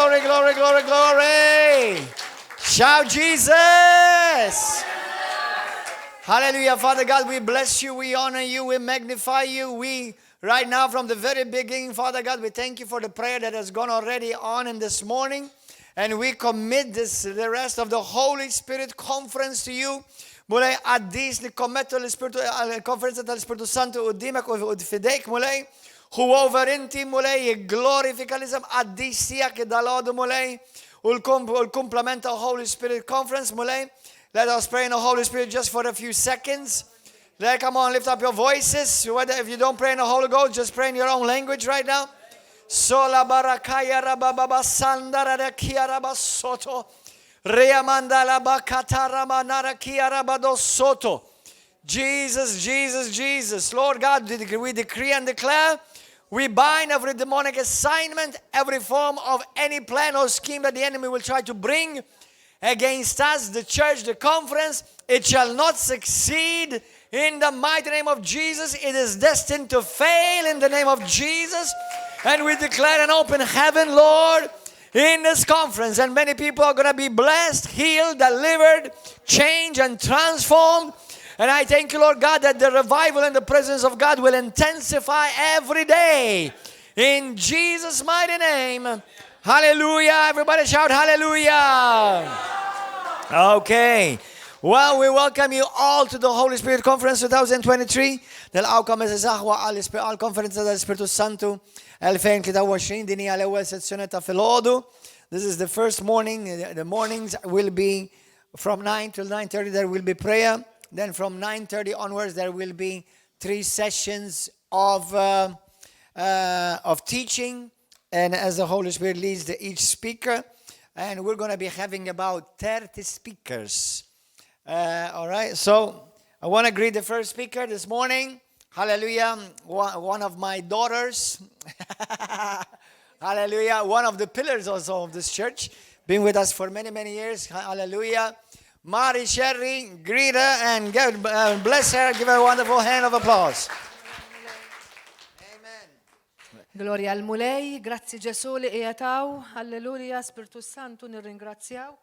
glory, glory, glory, glory. Shout Jesus. Hallelujah. Father God, we bless you, we honor you, we magnify you. We, right now, from the very beginning, Father God, we thank you for the prayer that has gone already on in this morning. And we commit this, the rest of the Holy Spirit conference to you. Mulej, qaddis nikkommettu l-Ispirtu, l-konferenza tal-Ispirtu Santu quddiemek u f'idejk, Mulej. Ħu over inti, Mulej, glorifika l-isem qaddis tiegħek dalgħodu, Mulej. U l-kumplament ta' Holy Spirit Conference, Mulej. Let us pray in the Holy Spirit just for a few seconds. Let come on, lift up your voices. Whether if you don't pray in the Holy Ghost, just pray in your own language right now. Sola barakaya rabababa sandara kia rabasoto. Reamanda la bakata ramanara kia rabado soto. Jesus, Jesus, Jesus. Lord God, we decree and declare we bind every demonic assignment, every form of any plan or scheme that the enemy will try to bring against us, the church, the conference. It shall not succeed in the mighty name of Jesus. It is destined to fail in the name of Jesus. And we declare an open heaven, Lord, in this conference. And many people are going to be blessed, healed, delivered, changed, and transformed. And I thank you, Lord God, that the revival and the presence of God will intensify every day. In Jesus' mighty name. Hallelujah. Everybody shout hallelujah. Okay. Well, we welcome you all to the Holy Spirit Conference 2023. Nilqgħukom għeżież aħwa għal-konferenza tal-Ispirtu Santu 2023. Din hija l-ewwel sezzjoni ta' filgħodu. This is the first morning. The mornings will be from 9 till 9:30 there will be prayer. Then from 9:30 onwards there will be three sessions of uh, uh, of teaching and as the Holy Spirit leads the, each speaker. And we're going to be having about 30 speakers. Uh, all right, so I want to greet the first speaker this morning. Hallelujah. One, one of my daughters. Hallelujah. One of the pillars also of this church. Been with us for many, many years. Hallelujah. Mari Sherry, greet her and give, uh, bless her. Give her a wonderful hand of applause. Glorja l-Mulej, grazzi Ġesu li qiegħed hawn, Halleluja, Spirtu Santu nirringrazzjaw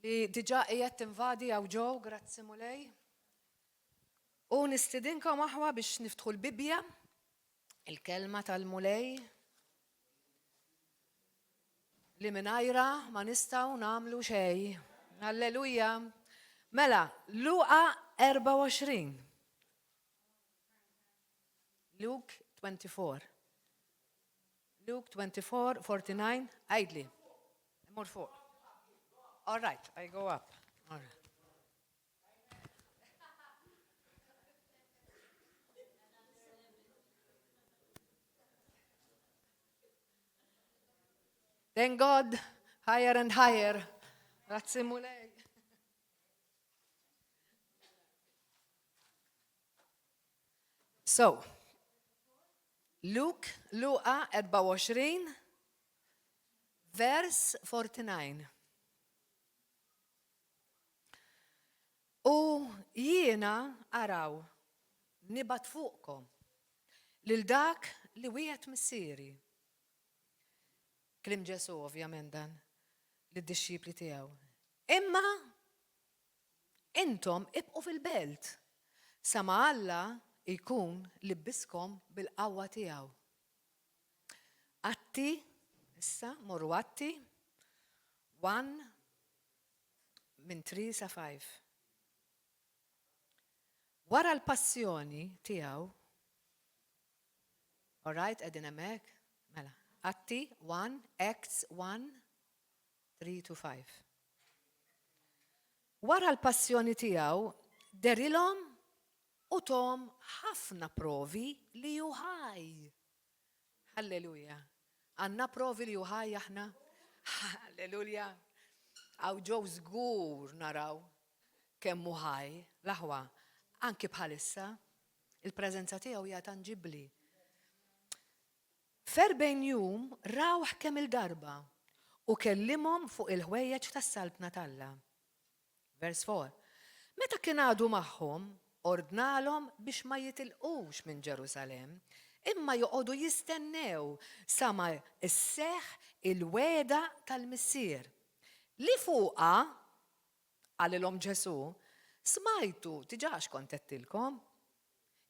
li diġà qiegħed tinvadi hawn ġew, grazzi Mulej. U nistidinkom aħwa biex niftħu l-Bibbja, il-kelma tal-Mulej, li mingħajra ma nistgħu nagħmlu xejn. Alleluja. Mela, Luqa 24. Luke 24. Luke 24, 49, għidli. Mur fuq. All right, I go up. All right. Thank God, higher and higher. Grazzi Mulej. So, Luke, Luqa 24, vers 49. U jiena araw nibgħat fuqkom lil dak li wiegħed missieri. Kliem Ġesù ovvjament dan lid-dixxipli tiegħu. Imma Intom ibqgħu fil-belt sa ma Alla jkun libbiskom bil-qawwa tiegħu. Atti, issa morru Atti 1 minn 3 sa 5. Wara l-passjoni tiegħu, all right, qegħdin hemmhekk? Mela, Atti 1, Acts 1, 3 to 5. Wara l-passjoni tiegħu, dehrilhom u tahom ħafna provi li hu ħaj. Halleluja. Għandna provi li hu ħaj aħna? Halleluja. Hawn ġew żgur naraw kemm hu ħaj, l-aħwa, anki bħalissa, il-preżenza tiegħu hija tanġibbli. F'erbgħin jum rawh kemm-il darba u kellimhom fuq il-ħwejjeġ tas-Saltna t'Alla. Vers 4. Meta kien għadu magħhom, ordnalhom biex ma jitilqux minn Ġerusalemm, Imma joqogħdu jistennew sa ma sseħħ il-wegħda tal-Missier. Li fuqha, qalilhom Ġesù, smajtu diġà x'kont għedtilkom.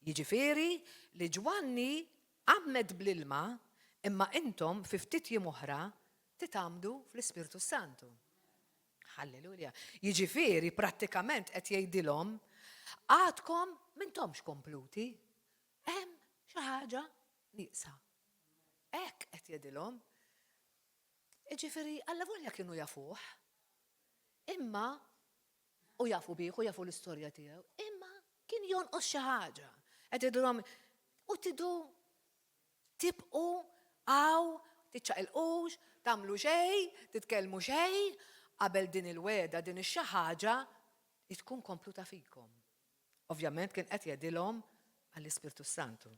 Jiġifieri li Ġwanni għammed bl-ilma, imma intom fi ftit jiem oħra titgħammdu fl-Ispirtu s-Santu. Halleluja. Jiġifieri prattikament qed jgħidilhom għadkom m'intomx kompluti. Hemm xi ħaġa nieqsa. Hekk qed jgħidilhom. Jiġifieri allavolja kienu jafuh. Imma u jafu bih u jafu l-istorja tiegħu, imma kien jonqos xi ħaġa. Qed jgħidilhom u tridu tibqu hawn tiċċaqilqux, tagħmlu xejn, titkellmu xejn, qabel din il-wegħda, din ix-xi ħaġa tkun kompluta fikom. Ovvjament kien qed jgħidilhom għall-Ispirtu Santu.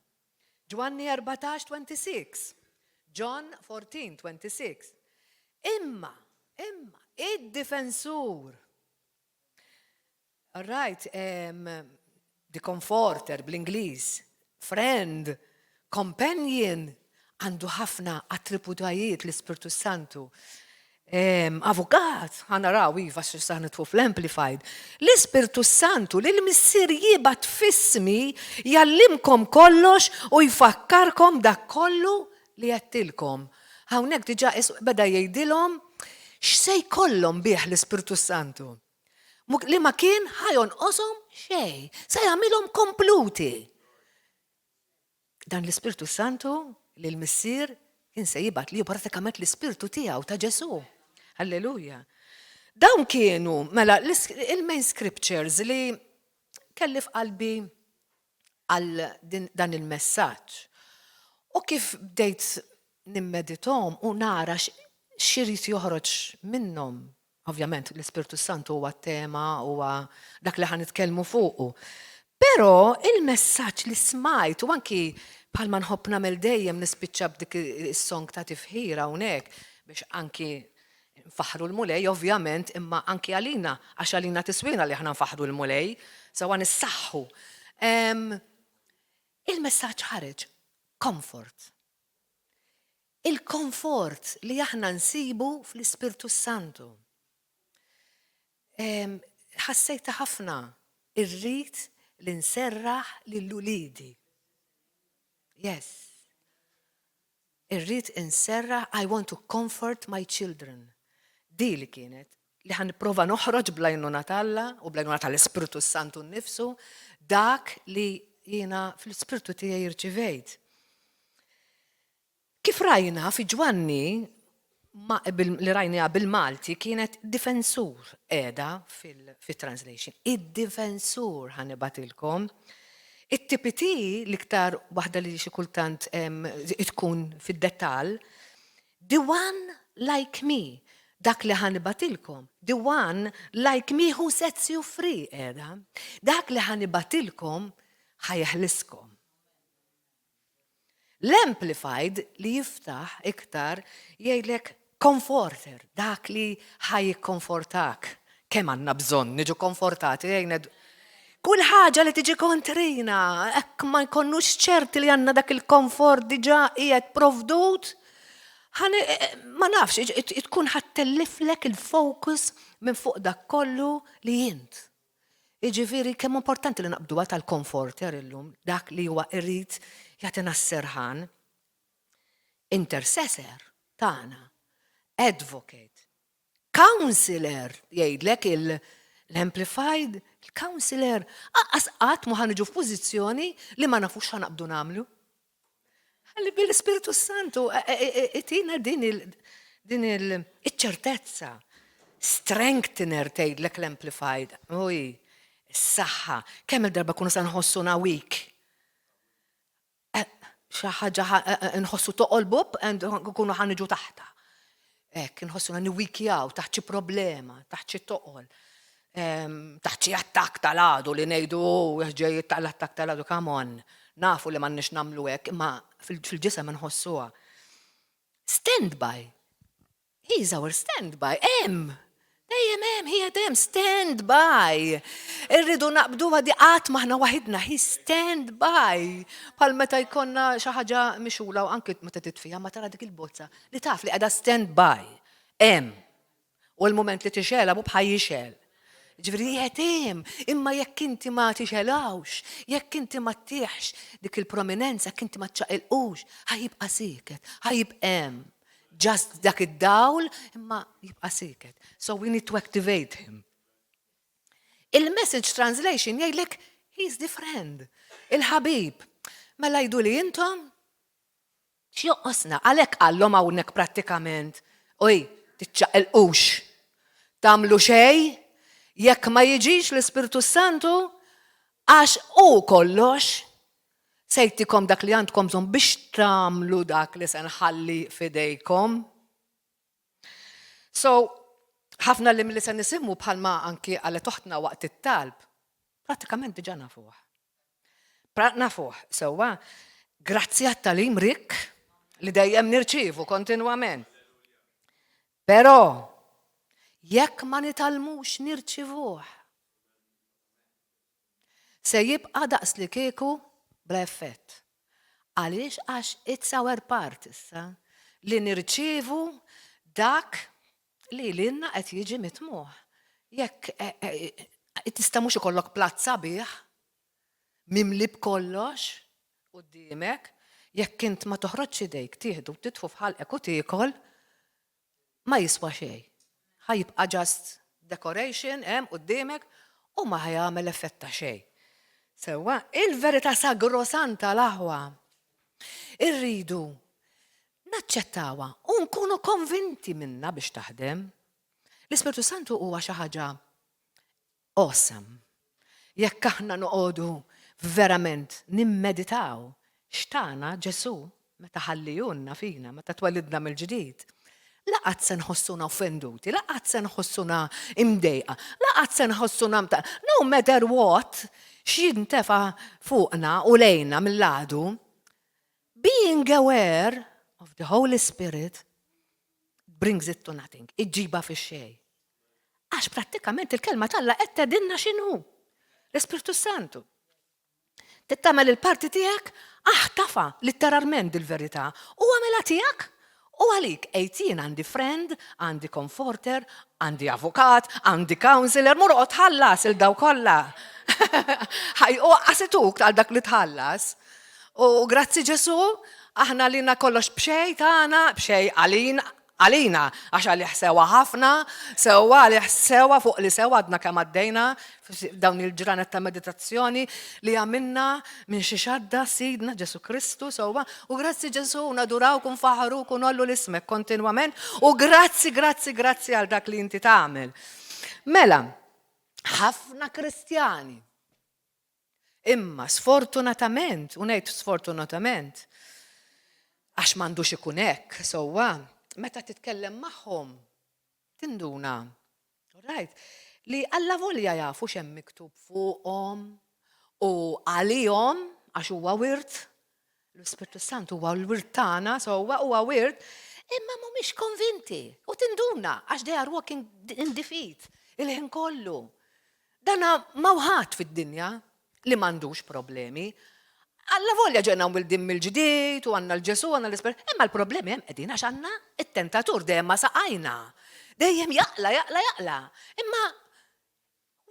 Ġwanni 14:26. John 14:26. Imma, imma, id-difensur. All right, the comforter bl-Ingliż, friend, companion, għandu ħafna attributajiet l-Ispirtu Santu. Avukat, ħa naraw, iva, x'sa nidħlu fl-Amplified. L-Ispirtu Santu li l-Missier jibgħat f'ismi jgħallimkom kollox u jfakkarkom dak kollu li għedtilkom. Hawnhekk diġà beda jgħidilhom x'se jkollhom bih l-Ispirtu Santu. Li ma kien ħa jonqoshom xejn, se jagħmilhom kompluti. Dan l-Ispirtu Santu li l-Missier kien se jibgħat li pratikament l-Ispirtu tiegħu ta' Ġesù. Halleluja. Dawn kienu mela il-main scriptures li kelli f'qalbi għal dan il-messaġġ. U kif bdejt nimmeditahom u nara x'irid joħroġ minnhom. Ovvjament l-Ispirtu Santu huwa tema, huwa dak li ħa nitkellmu fuqu. Però il-messaġġ li smajt u anki bħalma nħobb nagħmel dejjem nispiċċa b'dik is-song ta' tifħira hawnhekk biex anki nfaħru l-Mulej, ovvjament, imma anki għalina, għax għalina tiswina li aħna nfaħru l-Mulej, sawa nissaħħu. Il-messaġġ ħareġ comfort. Il-komfort li aħna nsibu fl-Ispirtu Santu. Ħassejta ħafna irrid li nserraħ lil uliedi. Yes. Irrid inserraħ, I want to comfort my children. Di li kienet li ħa nipprova noħroġ bl-għajnuna t'Alla u bl-għajnuna tal-Ispirtu Santu nnifsu dak li jiena fl-Ispirtu tiegħi rċivejt. Kif rajna fi Ġwanni, li rajna bil-Malti kienet difensur qiegħda fil-translation. Id-difensur ħa nibgħatilkom. It-TPT l-iktar waħda li xi kultant tkun fid-dettall, the one like me, dak li ħa nibgħatilkom, the one like me who sets you free qiegħda. Dak li ħa nibgħatilkom ħa jeħliskom. L-Amplified li jiftaħ iktar jgħidlek comforter, dak li ħa jikkonfortak. Kemm għandna bżonn niġu konfortati jgħined. Kull ħaġa li tiġi kontrina, hekk ma jkollnux ċerti li għandna dak il-komfort diġà qiegħed provdut, ma nafx, tkun ħa ttelliflek il-focus minn fuq dak kollu li jint. Iġifieri, kemm importanti li naqbdu tal-comforter illum, dak li huwa irrid jagħtina s-serħan. Intercessor tagħna, advocate, counselor, jgħidlek l-amplified, il-counselor, aqas qatt ma ħa niġu f'pożizzjoni li ma nafux ħa naqbdu nagħmlu. Għalli bil-Spiritu Santu, itina din il-ċertezza. Strengthener tgħidlek l-amplified. Uj, s-saħħa. Kemm il-darba kunu sa nħossuna weak. Xi ħaġa nħossu toqol bub, nkunu ħa niġu taħtha. Hekk, nħossuna niwikjaw taħt xi problema, taħt xi toqol. Taħt xi attakk tal-għadu li ngħidu, oh, ġej tal-attakk tal-għadu, come on. Nafu li m'għandniex nagħmlu hekk, imma fil-ġisem nħossuha. Stand by. He's our standby. Em. Dejjem hemm, hija dejjem stand by. Irridu naqbdu għadi qatt m'aħna waħidna, he stand by. Bħal meta jkollna xi ħaġa mixgħula u anke meta titfija ma tara dik il-bozza li taf li qiegħda stand by. Hemm. U l-moment li tixgħelha mhu bħal jixgħel. Ġifieri qiegħed hemm, imma jekk inti ma tixgħelawx, jekk inti ma ttihx dik il-prominenza, jekk inti ma ċċaqilqux, ħa jibqa' sieket, ħa jibqa' hemm. Just dak id-dawl, imma jibqa' sieket. So we need to activate him. Il-Message Translation jgħidlek he's the friend, il-ħabib. Mela jdu li intom x'joqosna, għalhekk qallhom hawnhekk prattikament, oj, tiċċaqilqux. Tagħmlu xejn jekk ma jiġix l-Ispirtu Santu għax hu kollox se jtikom dak li għandkom bżonn biex tagħmlu dak li se nħalli fidejkom. So, ħafna li mill se nisimgħu bħalma anki qalet oħtna waqt it-talb, prattikament diġà nafuh. Nafuh, sewwa, grazzi għat-tagħlim rikk li dejjem nirċievu kontinwament. Però, jekk ma nitgħallmux nirċivuh, se jibqa' daqs li kieku bla effett. Għaliex? Għax it's our part issa li nirċievu dak li lilna qed jiġi mitmugħ. Jekk tista' mhux ikollok platt sabiħ, mimli b'kollox quddiemek, jekk int ma toħroġx idejk tieħdu titfu f'ħalqek u tiekol, ma jiswa xejn. Ħa jibqa' just decoration hemm quddiemek u ma ħa jagħmel effett ta' xejn. Sewwa, il-verità sagrosanta l-aħwa. Irridu naċċettawha u nkunu konvinti minna biex taħdem. L-Ispirtu Santu huwa xi ħaġa awesome. Jekk aħna noqogħdu verament nimmeditaw x'tana Ġesù meta ħallihulna fina, meta twelidna mill-ġdid, la qatt se nħossuna offenduti, la qatt se nħossuna imdejqa, la qatt se nħossuna mta. No matter what, x'jintefa' fuqna u lejna mill-għadu, being aware of the Holy Spirit brings it to nothing, iġġibha fix-xejn. Għax prattikament il-kelma t'Alla qed tgħidilna x'inhu. L-Ispirtu Santu. Tagħmel il-parti tiegħek, aħtafha letteralment il-verità u għamilha tiegħek u għalik għid jien għandi friend, għandi comforter, għandi avukat, għandi counselor, mur oqgħod ħallas lil daw kollha. Ħaj, u għasituk għal dak li tħallas. U grazzi Ġesù, aħna lina kollox b'xejn tagħna, b'xejn għalina, għalina, għax għalih sewa ħafna, sewa għalih sewa fuq li sewa għadna kemm għaddejna dawn il-ġranet ta' meditazzjoni li għamilna minn xi xadda Sidna Ġesù Kristu sewwa. U grazzi Ġesù, nadurawk, nfaħħruk u ngħollu 'l ismek kontinwament. U grazzi, grazzi, grazzi għal dak li inti tagħmel. Mela, ħafna Kristjani. Imma sfortunatament, u ngħid sfortunatament, għax m'għandux ikun hekk, sewwa, meta titkellem magħhom, tinduna, right, li alla volja jafu x'hemm miktub fuqhom u għalihom għax huwa wirt, l-Ispirtu Santu huwa l-wirt tagħna, sewwa huwa wirt, imma mhumiex konvinti u tinduna għax they are walking in defeat il-ħin kollu. Dana m'hawn ħadd fid-dinja li m'għandux problemi. Alla volja ġejna mwildin mill-ġdid u għandna l-Ġesù, għandna l-Ispirtu, imma l-problemi hemm qegħdin għax għandna it-tentatur dejjem ma' saqajna. Dejjem jaqla, jaqla, jaqla. Imma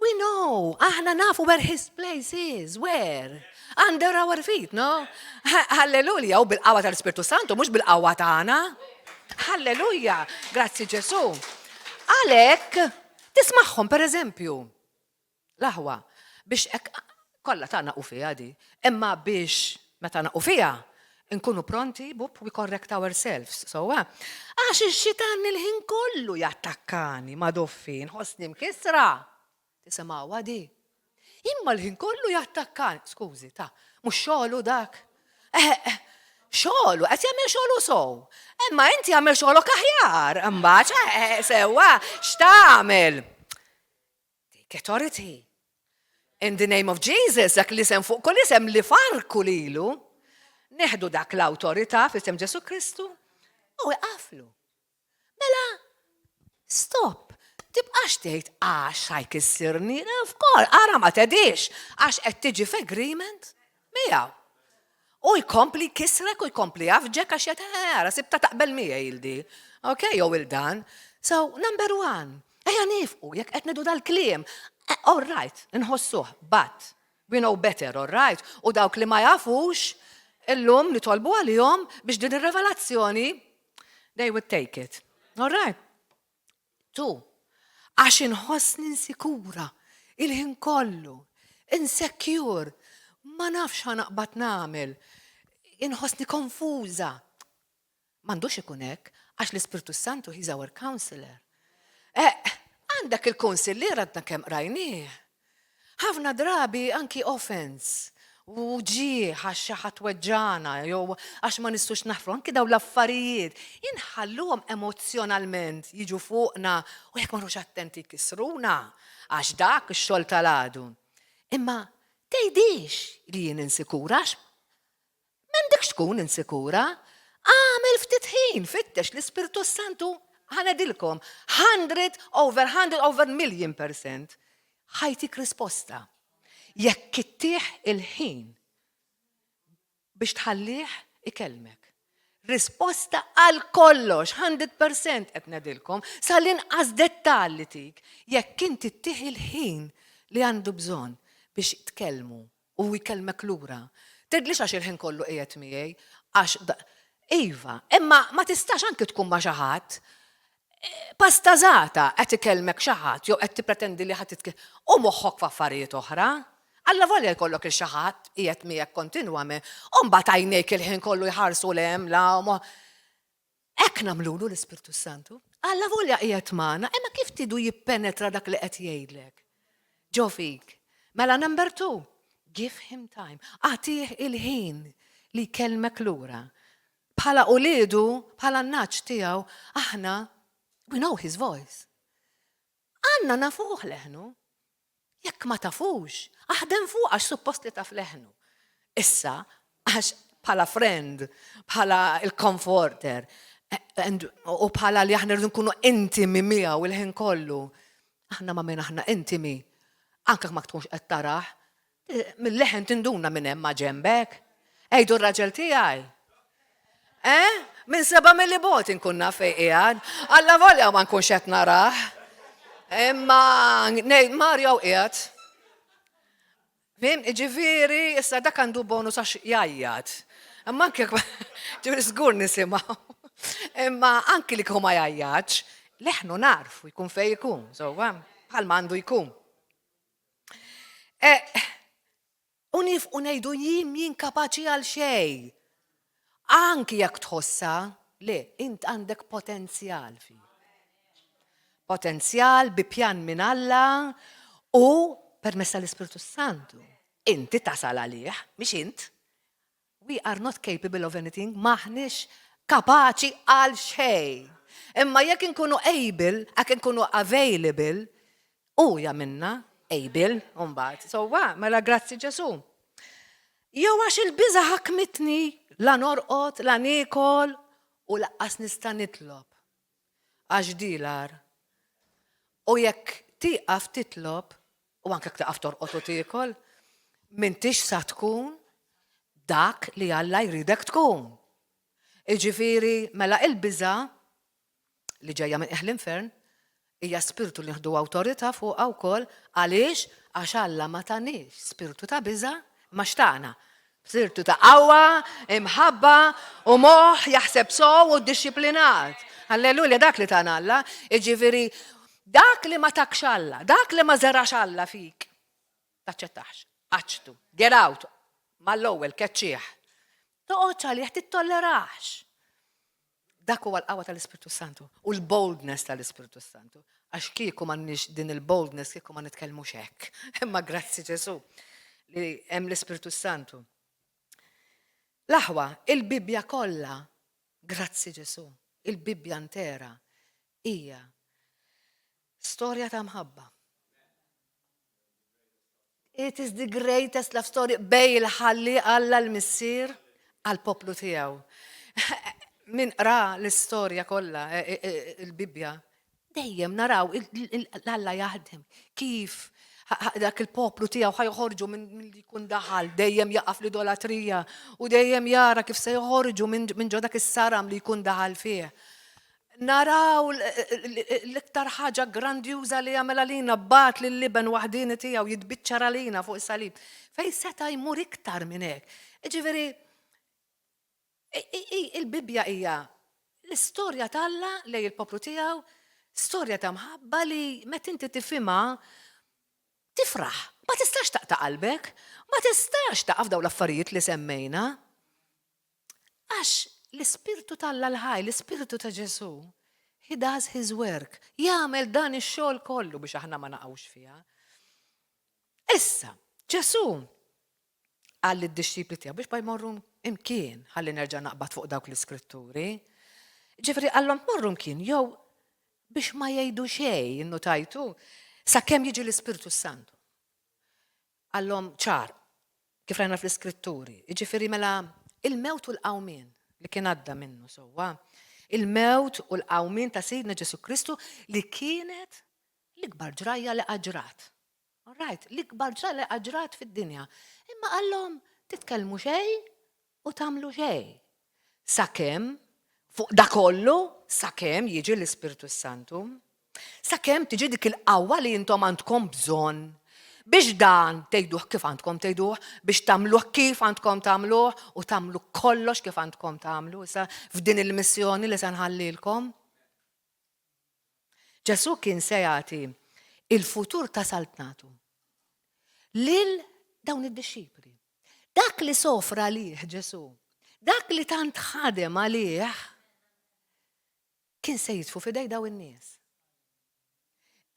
we know, aħna nafu where his place is, where? Under our feet, no? Halleluja, u bil-qawwa tal-Ispirtu Santu, mhux bil-qawwa tagħna. Halleluja, grazzi Ġesù. Għalhekk, tismagħhom per eżempju, l-aħwa, biex ek, kollha ta' naqgħu fiha di, imma biex meta naqgħu fiha, nkunu pronti, bup, we correct ourselves. So, għax ix-xitan il-ħin kollu jattakkani ma doffi, nħossni mkisra. Tisimgħu di. Imma l-ħin kollu jattakkani. Skużi, ta' mhux xogħlu dak. Eh, xogħlu, qed jagħmel xogħlu sow. Imma inti għamel xogħlok aħjar, imbagħad sewwa x'tagħmel? Take authority. In the name of Jesus, dak li sem fuq kull isem li farku lilu, nieħdu dak l-awtorità f'isem Ġesù Kristu u iqaflu. Mela, stop. Tibqax tgħid għax ħa jkissirni, of course, ara ma tgħidix, għax qed tiġi f'agreement miegħu. U jkompli jkissrek u jkompli jgħaffġek għax jgħid, "Eh, ara sibta taqbel miegħi 'il di." Ok, jew 'il dan. So, number one, ejja nieqfu, jekk qed ngħidu dal-kliem. All right, nħossuh, but we know better, all right? U dawk li ma jafux, illum nitolbu għalihom biex din ir-revelazzjoni, they would take it. All right. Two, għax inħossni insikura, il-ħin kollu, insecure, ma nafx ħa naqbad nagħmel, inħossni konfuża. M'għandux ikun hekk, għax l-Ispirtu Santu, he's our counselor. Għandek il-konsillier, għadna kemm qrajnieh. Ħafna drabi anki offense u ġieħ għax xi ħadd weġġana jew għax ma nistgħux naħfru, anki daw l-affarijiet inħalluhom emozjonalment jiġu fuqna u jekk ma nkunux attenti jkissruna, għax dak ix-xogħol tal-għadu. Imma tgħidix li jien insikura, għax m'għandekx tkun insikura. Għamel ftit ħin, fittex l-Ispirtu Santu, ħa ngħidilkom, 100 over 100 over million percent, ħa jtik risposta. Jekk ittih il-ħin biex tħallih ikellmek. Risposta għal kollox, 100% qed ngħidilkom, sal-inqas dettalli tik, jekk inti ttih il-ħin li għandu bżonn biex tkellmu u jkellmek lura. Tgħidlix għax il-ħin kollu qiegħed miegħi, għax iva, imma ma tistax anki tkun ma' xi ħadd pastazata qed ikellmek xi ħadd jew qed tippretendi li ħadd u moħħok f'affarijiet oħra. Alla volja jkollok 'il xi ħadd qiegħed miegħek kontinwament, u mbagħad għajnejk il-ħin kollu jħarsu 'l hemm la. Hekk nagħmlulu l-Ispirtu Santu. Alla volja qiegħed magħna, imma kif tridu jippenetra dak li qed jgħidlek ġo fik? Mela number two, give him time. Agħtih il-ħin li jkellmek lura. Bħala uliedu, bħala n-nagħaġ tiegħu, aħna, we know his voice. Għandna nafuh leħnu. Jekk ma tafux, aħdem fuq, għax suppost li taf leħnu. Issa, għax bħala friend, bħala il-comforter, u bħala li aħna rridu nkunu intimi miegħu il-ħin kollu. Aħna ma' min aħna intimi, anke ma tkunx qed tarah, mill-leħen tinduna minn hemm ma' ġembek. Għidu r-raġel tiegħi. Eh? Minn 7 mili bogħod inkun naf fejn qiegħed. Alla volja ma nkunx qed narah. Imma ngħid, "Mario qiegħed." Fhimt, ġifieri, issa dak għandu bonus għax jgħajjat. Imma anke, ġifieri żgur nisimgħu. Imma anki li ma jgħajjatx, leħnu narfu jkun fej jkun, so, bħalma għandu jkun. U nieqfu ngħidu jien jien kapaċi għal xejn. Anki jekk tħossa, le, int għandek potenzjal fi. Potenzjal bi pjan minn Alla u permezz tal-Ispirtu Santu. Inti tasal għalih, mhix int. We are not capable of anything, m'aħniex kapaċi għal xejn. Imma jekk inkunu able, jekk inkunu available, u jagħmilna able, mbagħad. So, wa, mela grazzi Ġesù. Jew għax il-biża ħakmitni, la norqod, la niekol, u lanqas nista' nitlob. Għax dilar. U jekk tieqaf titlob, u anke tieqaf torqod u tiekol, m'intix sa tkun dak li Alla jridek tkun. Iġifieri, mela il-biża li ġejja minn l-infern, hija spiritu li nieħdu awtorità fuqha wkoll. Għaliex? Għax Alla ma taniex spiritu ta' biża, ma xtaqna. Spiritu ta' qawwa, imħabba u moħħ jaħseb sew u disciplinat. Alleluja, dak li tana Alla. Iġifieri, dak li ma takx Alla, dak li ma żerax Alla fik, taċċettax, aċtu, get out, mal-ewwel keċċieħ. Toqgħodx għalih, tittollerax. Dak huwa l-qawwa tal-Ispirtu Santu u l-boldness tal-Ispirtu Santu. Għax kieku m'għandniex din il-boldness, kieku ma nitkellmux hekk. Imma grazzi Ġesù li hemm l-Ispirtu Santu. L-aħwa, il-Bibja kollha, grazzi Ġesù, il-Bibja intera hija storja ta' mħabba. It is the greatest love story bejn il-Ħallieq Alla l-Missier għal-poplu tiegħu. Min qra l-istorja kollha, il-Bibja, Dejjem naraw l-Alla jaħdem kif dak il-poplu tiegħu ħa joħorġu minn li jkun daħal, dejjem jaqaf l-idolatrija u dejjem jara kif se joħorġu minn ġo dak is-saram li jkun daħal fih. Naraw l-iktar ħaġa grandjuża li għamel għalina bagħat lill-iben waħdieni tiegħu jitbiċċar għalina fuq is-salib. Fejn seta' jmur iktar minn hekk. Ġifieri, il-Bibbja hija l-istorja t'Alla lejn il-poplu tiegħu, storja ta' mħabba li meta inti tifhimha tifraħ. Ma tistax taqta' qalbek, ma tistax taqaf dawn l-affarijiet li semmejna. Għax l-Ispirtu t'Alla l-ħaj, l-Ispirtu ta' Ġesù, he does his work, jagħmel dan ix-xogħol kollu biex aħna ma naqgħux fiha. Issa, Ġesù qal lid-dixxipli tiegħu biex ma jmorru imkien ħalli nerġa' naqbad fuq dawk l-iskritturi. Ġifieri qallhom tmorru mkien jew biex ma jgħidu xejn, innutajtu, sakemm jiġi l-Ispirtu Santu. Qallhom ċar, kif rajna fl-Iskritturi, jiġifieri mela il-mewt u l-qawmien li kien għadda minnu sewwa, il-mewt u l-qawmien ta' Sidna Ġesù Kristu li kienet l-ikbar ġrajja li qatt ġrat. All right, l-ikbar ġrajja li qatt ġrat fid-dinja. Imma qallhom titkellmu xejn u tagħmlu xejn. Sakemm fuq da kollu, sakemm jiġi l-Ispirtu Santu. Sakemm tiġi dik il-qawwa li intom għandkom bżonn biex dan tgħiduh kif għandkom tgħiduh, biex tagħmluh kif għandkom tagħmluh u tagħmlu kollox kif għandkom tagħmlu issa f'din il-missjoni li se nħallilkom. Ġesù kien se jagħti il-futur ta' saltnatu lil dawn id-dixxipli. Dak li sofra għalih Ġesù, dak li tant ħadem għalih, kien se jitfu f'idej daw in-nies.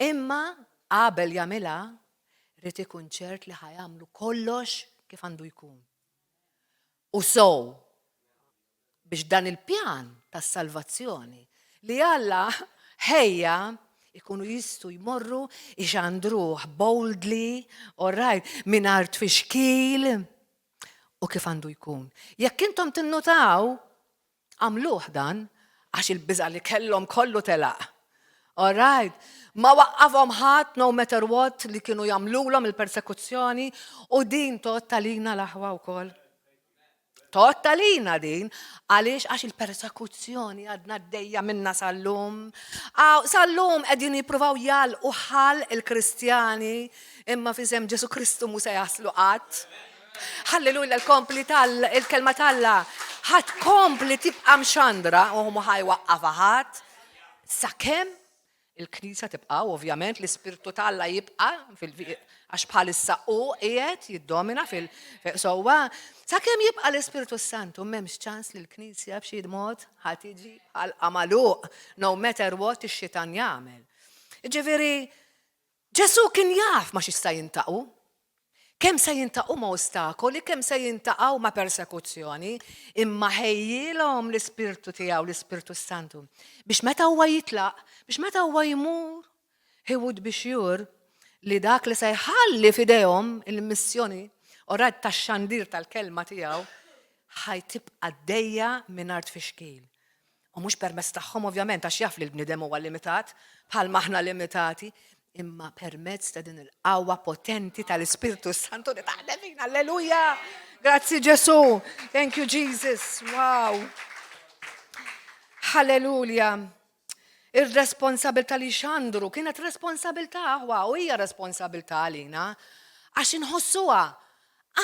Imma qabel jagħmilha, ried ikun ċert li ħa jagħmlu kollox kif għandu jkun. U so, biex dan il-pjan tas-salvazzjoni li Alla ħejja ikunu jistgħu jmorru ixandruh boldly, all right, mingħajr tfixkil u kif għandu jkun. Jekk intom tinnutaw, għamluh dan għax il-biża' li kellhom kollu telaq. All right. Ma waqqafhom ħadd no matter what li kienu jagħmlulhom il-persekuzzjoni u din tgħodd għalina l-aħwa wkoll. Tgħodd għalina din, għaliex għax il-persekuzzjoni għadna għaddejja minna sal-lum. Sal-lum qegħdin jippruvaw jagħlqu ħalq il-Kristjani imma f'isem Ġesu Kristu mhu se jaslu qatt. Halleluja l-kompli tal il-kelma t'Alla ħa tkompli tibqa' mxandra u mhu ħa jwaqqafha ħadd sakemm il-Knisja tibqa' u ovvjament l-Ispirtu t'Alla jibqa' għax bħalissa hu qiegħed jiddomina fil sewwa sakemm jibqa' l-Ispirtu Santu m'hemmx ċans li l-Knisja b'xi mod ħa tiġi ħalqa magħluq no matter what ix-xitan jagħmel. Ġifieri Ġesù kien jaf ma xiex sa jintaqgħu. Kemm se jintaqgħu ma' ostakoli, kemm se jintaqgħu ma' persekuzzjoni, imma ħejjielhom l-Ispirtu tiegħu, l-Ispirtu s-Santu, biex meta huwa jitlaq, biex meta huwa jmur, he would be sure li dak li se jħalli f'idejhom il-missjoni orad tax-xandir tal-kelma tiegħu ħaj tibqa' għaddejja mingħajr tfixkil. U mhux permezz tagħhom ovvjament għax jaf li l-bniedem huwa limitat, bħalma aħna limitati, imma permezz ta' din il-qawwa potenti tal-Ispirtu Santu li taħdem fina. Alleluja! Grazzi Ġesu! Thank you Jesus! Wow! Halleluja! Ir-responsabilità li xandru kienet responsabilità aħwa u hija responsabilità għalina għax inħossuha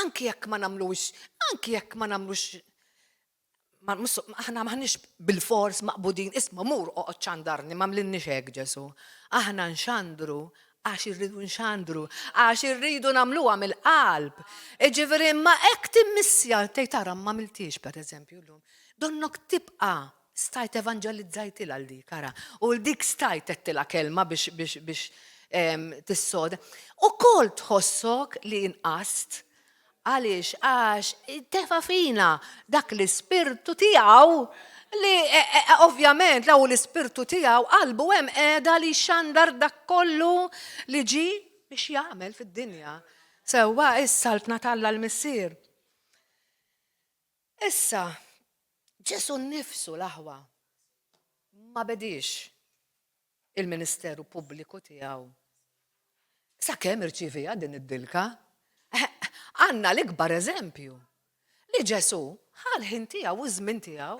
anki jekk ma nagħmlux, anki jekk ma nagħmlux Aħna maħniex bil-fors maqbudin, isma' mur oqgħod xandarni, ma mlinniex hekk Ġesu. Aħna nxandru għax irridu nxandru, għax irridu nagħmluha mill-qalb. Iġifieri imma hekk timmissja tgħid tara ma miltix pereżempju llum. Donnok tibqa' stajt evanġelizzajtilha l dik ara. U l dik stajt għedtilha kelma biex biex biex tissoda. Ukoll tħossok li inqast Għaliex? Għax tefa' fina dak l-ispirtu tiegħu li e, e, e, ovvjament law l-ispirtu tiegħu qalbu hemm qiegħda li xandar dak kollu li ġi biex jagħmel fid-dinja. Sewwa is-saltna t'Alla l-Missier. Issa, Ġesu nnifsu l-aħwa ma bedix. il-ministeru pubbliku tiegħu. Sakemm irċiviha din id-dilka. Għandna l-ikbar eżempju li Ġesù ħa l-ħin tiegħu u ż-żmien tiegħu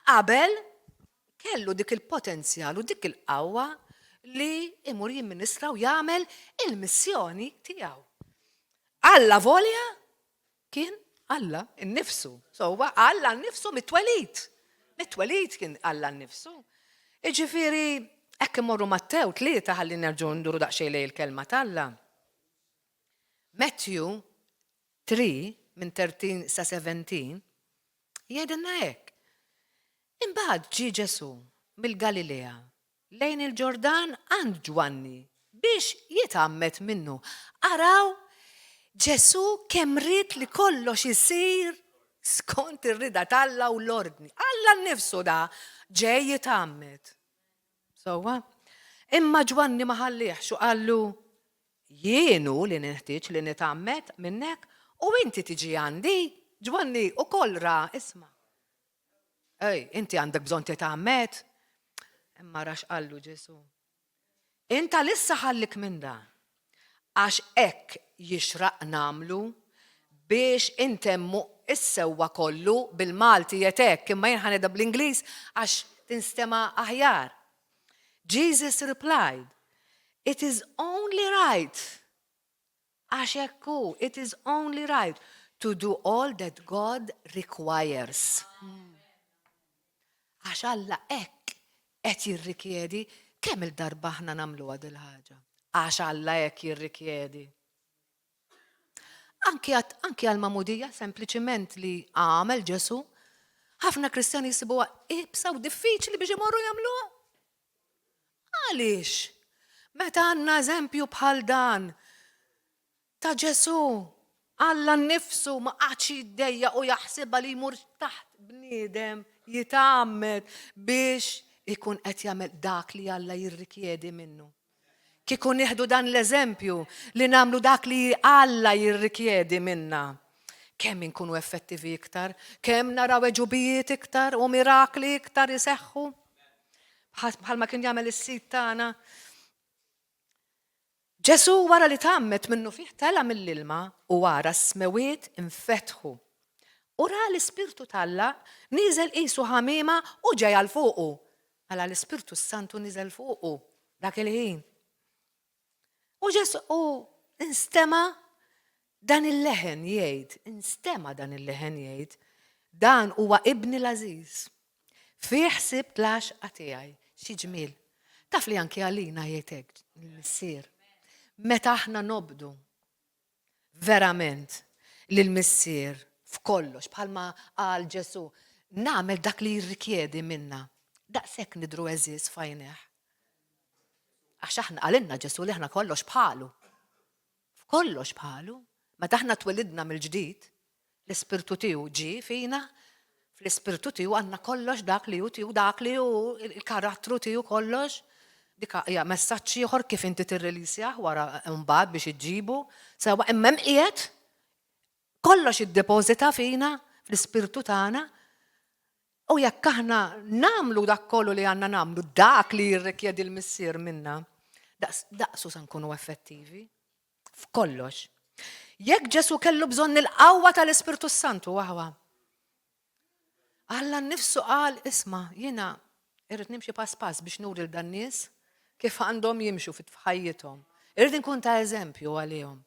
qabel kellu dik il-potenzjal u dik il-qawwa li imur jimministra u jagħmel il-missjoni tiegħu. Alla volja kien Alla nnifsu. So huwa Alla nnifsu mit-twelid. Mit-twelid kien Alla nnifsu. Iġifieri hekk imorru Mattew 3 ħalli nerġgħu nduru daqsxejn lejn il-kelma t'Alla. Matthew 3 minn 13 sa 17 jgħidilna hekk. Imbagħad ġie Ġesù mill-Galilea lejn il-Ġordan għand Ġwanni biex jitgħammed minnu. Araw, Ġesù kemm ried li kollox isir skont ir-rieda t'Alla u l-ordni. Alla nnifsu da ġej jitgħammed. Sewwa? Imma Ġwanni ma ħalliehx u qallu, Jien hu li ninħtieġ li nitgħammed minnek u inti tiġi għandi? Ġwanni wkoll ra, isma'. Ej, inti għandek bżonn titgħammed? Imma ra x'qallu Ġesù. Int għalissa ħallik minn dan, għax hekk jixraq nagħmlu biex intemmu s-sewwa kollu, bil-Malti jgħid hekk, imma jien ħa ngħidha bl-Ingliż għax tinstema' aħjar. Jesus replied, It is only right, għax hekk hu, it is only right to do all that God requires. Għax Alla hekk qed jirrikjedi, kemm il-darba aħna nagħmluha dil-ħaġa. Għax Alla hekk jirrikjedi. Anki anki għal-magħmudija sempliċiment li għamel Ġesù, ħafna Kristjani jisibuha iebsa u diffiċli biex imorru jagħmluha. Għaliex? Meta għandna eżempju bħal dan ta' Ġesù, Alla nnifsu ma qagħadx jiddejjaq u jaħsibha li jmur taħt bniedem jitgħammed biex ikun qed jagħmel dak li Alla jirrikjedi minnu. Kieku nieħdu dan l-eżempju li nagħmlu dak li Alla jirrikjedi minna, kemm inkunu effettivi iktar, kemm naraw għeġubijiet iktar u mirakli iktar iseħħu. Bħalma kien jagħmel is-Sid tagħna. Ġesù wara li tgħammed minnufih tela' mill-ilma u ara s-smewiet infetħu. U ra l-Ispirtu t'Alla nieżel qisu ħamiema u ġej għal fuqu. Mela l-Ispirtu s-Santu niżel fuqu dak il-ħin. U Ġesù u instema' dan il-leħen jgħid, instema' dan il-leħen jgħid, dan huwa ibni l-għażiż. Fih sibt l-għaxqa tiegħi. Xi ġmiel. Taf li anki għalina jgħid hekk il-Missier. Meta aħna nobdu verament lill-Missier f'kollox, bħalma qal Ġesù, nagħmel dak li jirrikjedi minna. Daqshekk nidhru għeżież f'għajnejh. Għax aħna qalilna Ġesù li aħna kollox bħalu. F'kollox bħalu. Meta aħna twelidna mill-ġdid, L-Ispirtu tiegħu ġie fina, fl-Ispirtu tiegħu għandna kollox dak li hu tiegħu, dak li hu il-karattru tiegħu kollox. Dik hija messaġġ ieħor kif inti tirrilisjah wara mbagħad biex iġġibu. Sewwa imma hemm qiegħed kollox iddepożita fina fl-ispirtu tagħna. U jekk aħna nagħmlu dak kollu li għandna nagħmlu, dak li jirrikjedi l-Missier minna, daqsu sa nkunu effettivi. F'kollox. Jekk Ġesù kellu bżonn il-qawwa tal-Ispirtu s-Santu, aħwa. Alla nnifsu qal, isma' jiena irrid nimxi pass pass biex nuri 'l dan-nies kif għandhom jimxu f'ħajjithom. Irrid inkun ta' eżempju għalihom.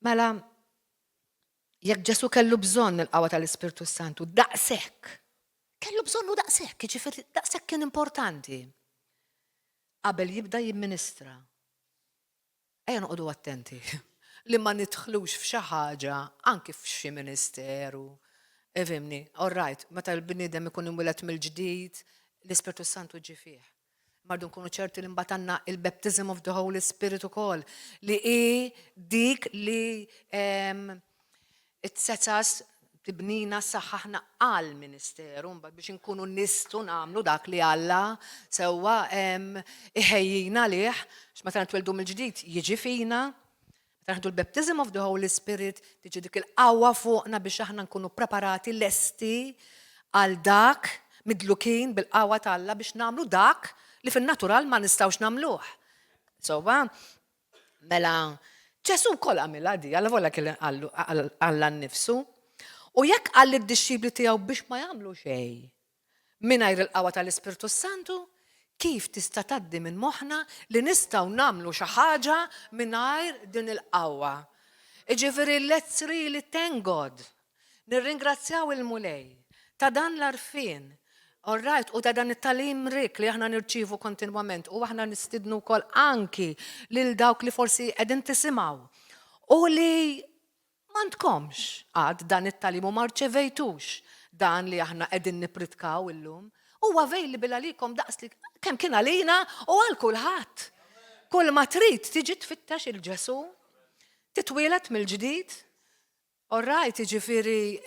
Mela, jekk Ġesù kellu bżonn il-qawwa tal-Ispirtu s-Santu, daqshekk. Kellu bżonnu daqshekk, jiġifieri daqshekk kien importanti. Qabel jibda jimministra. Ejja noqogħdu attenti li ma nidħlux f'xi ħaġa anki f'xi ministeru. Ifhimni, all right, meta l-bniedem ikun imwieled mill-ġdid, l-Ispirtu Santu ġie fih. Imma rridu nkunu ċerti li mbagħad għandna il-baptism of the Holy Spirit ukoll, li hi dik li It sets us, tibnina, ssaħħaħna għall-ministeru mbagħad biex inkunu nistgħu nagħmlu dak li Alla sewwa iħejjina għalih, għax meta nitweldu mill-ġdid jiġi fina, meta naħdu l-baptism of the Holy Spirit tiġi dik il-qawwa fuqna biex aħna nkunu preparati lesti għal dak midlukin bil-qawwa t'Alla biex nagħmlu dak li fin-natural ma nistgħux nagħmluh. Sewwa, mela Ġesù wkoll għamilha di, alla volja kien qallu Alla nnifsu. U jekk qal lid-dixxipli tiegħu biex ma jagħmlu xejn mingħajr il-qawwa tal-Ispirtu s-Santu, kif tista' tgħaddi minn moħħna li nistgħu nagħmlu xi ħaġa mingħajr din il-qawwa? Jiġifieri let's really thank God. Nirringrazzjaw il-Mulej ta' dan l-għarfien, all right, u ta' dan it-tagħlim rikk li aħna nirċievu kontinwament u aħna nistidnu wkoll anki lil dawk li forsi qegħdin tisimgħu u li m'għandkomx għad dan it-tagħlim u ma rċevejtux dan li aħna qegħdin nippritkaw illum. Huwa available għalikom daqs li kemm kien għalina u għal kulħadd. Kull ma trid tiġi tfittex il-Ġesu, titwieled mill-ġdid, All right, jiġifieri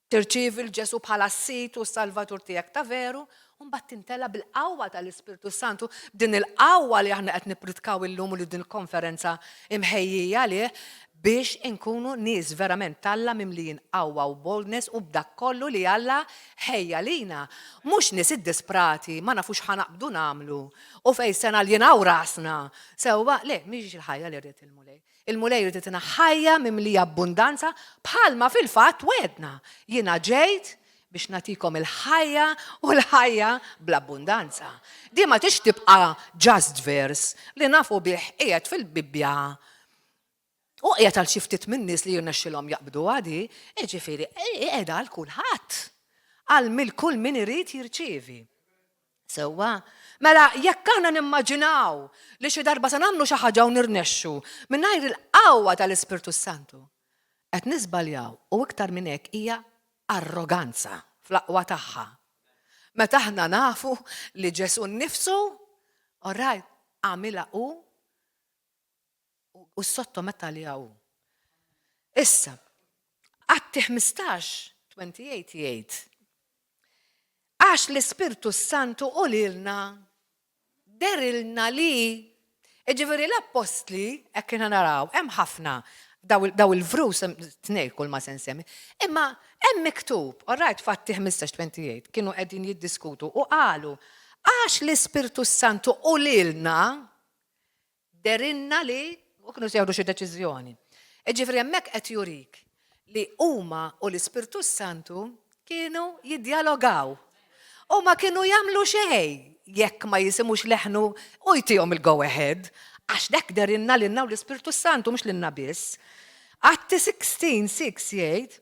tirċievi 'l Ġesù bħala s-Sid u s-Salvatur tiegħek ta' veru, u mbagħad timtela bil-qawwa tal-Ispirtu s-Santu, b'din il-qawwa li aħna qed nippritkaw illum u li din il-konferenza imħejjija għalih biex inkunu nies verament t'Alla mimlijin qawwa u boldness u b'dak kollu li Alla ħejja lina. Mhux nies iddisprati, ma nafux x'ħa naqbdu nagħmlu u fejn se naljinaw rasna. Sewwa, le, mhix il-ħajja li ried il-Mulej. Il-Mulej irid itina ħajja mimlija abbundanza bħalma fil-fatt wegħedna. Jiena ġejt biex nagħtikom il-ħajja u l-ħajja bl-abbundanza. Di ma tix tibqa' just verse li nafu bih qiegħed fil-Bibbja u qiegħed għal xi ftit min-nies li jirnexxilhom jaqbduha di, jiġifieri qiegħda għal kulħadd. Għal mill kull min irid jirċievi. Sewwa? Mela, jekk aħna nimmaġinaw li xi darba se nagħmlu xi ħaġa u nirnexxu mingħajr il-qawwa tal-Ispirtu s-Santu, qed niżbaljaw u iktar minn hekk hija arroganza fl-aqwa tagħha. Meta aħna nafu li Ġesù nnifsu, all right, għamilha hu u ssottometta għaliha hu. Issa, Atti 15, 28 jgħid, Għax l-Ispirtu s-Santu u lilna derilna li, jiġifieri l-appostli, hekk kiena naraw, hemm ħafna daw il-vrus, tnej kull ma se nsemmi, imma hemm miktub, all right, f'Atti 15-28, kienu qegħdin jiddiskutu u qalu, għax l-Ispirtu s-Santu u lilna Dehrilna li u kienu se jieħdu xi deċiżjoni. Jiġifieri hemmhekk qed jurik li huma u l-Ispirtu s-Santu kienu jiddjalogaw. U ma kienu jagħmlu xejn jekk ma jisimgħux leħnu u jtihom il-go ahead. Għax dak dehrilna lilna u l-Ispirtu s-Santu mhux lilna biss. Atti 16, 6 jgħid,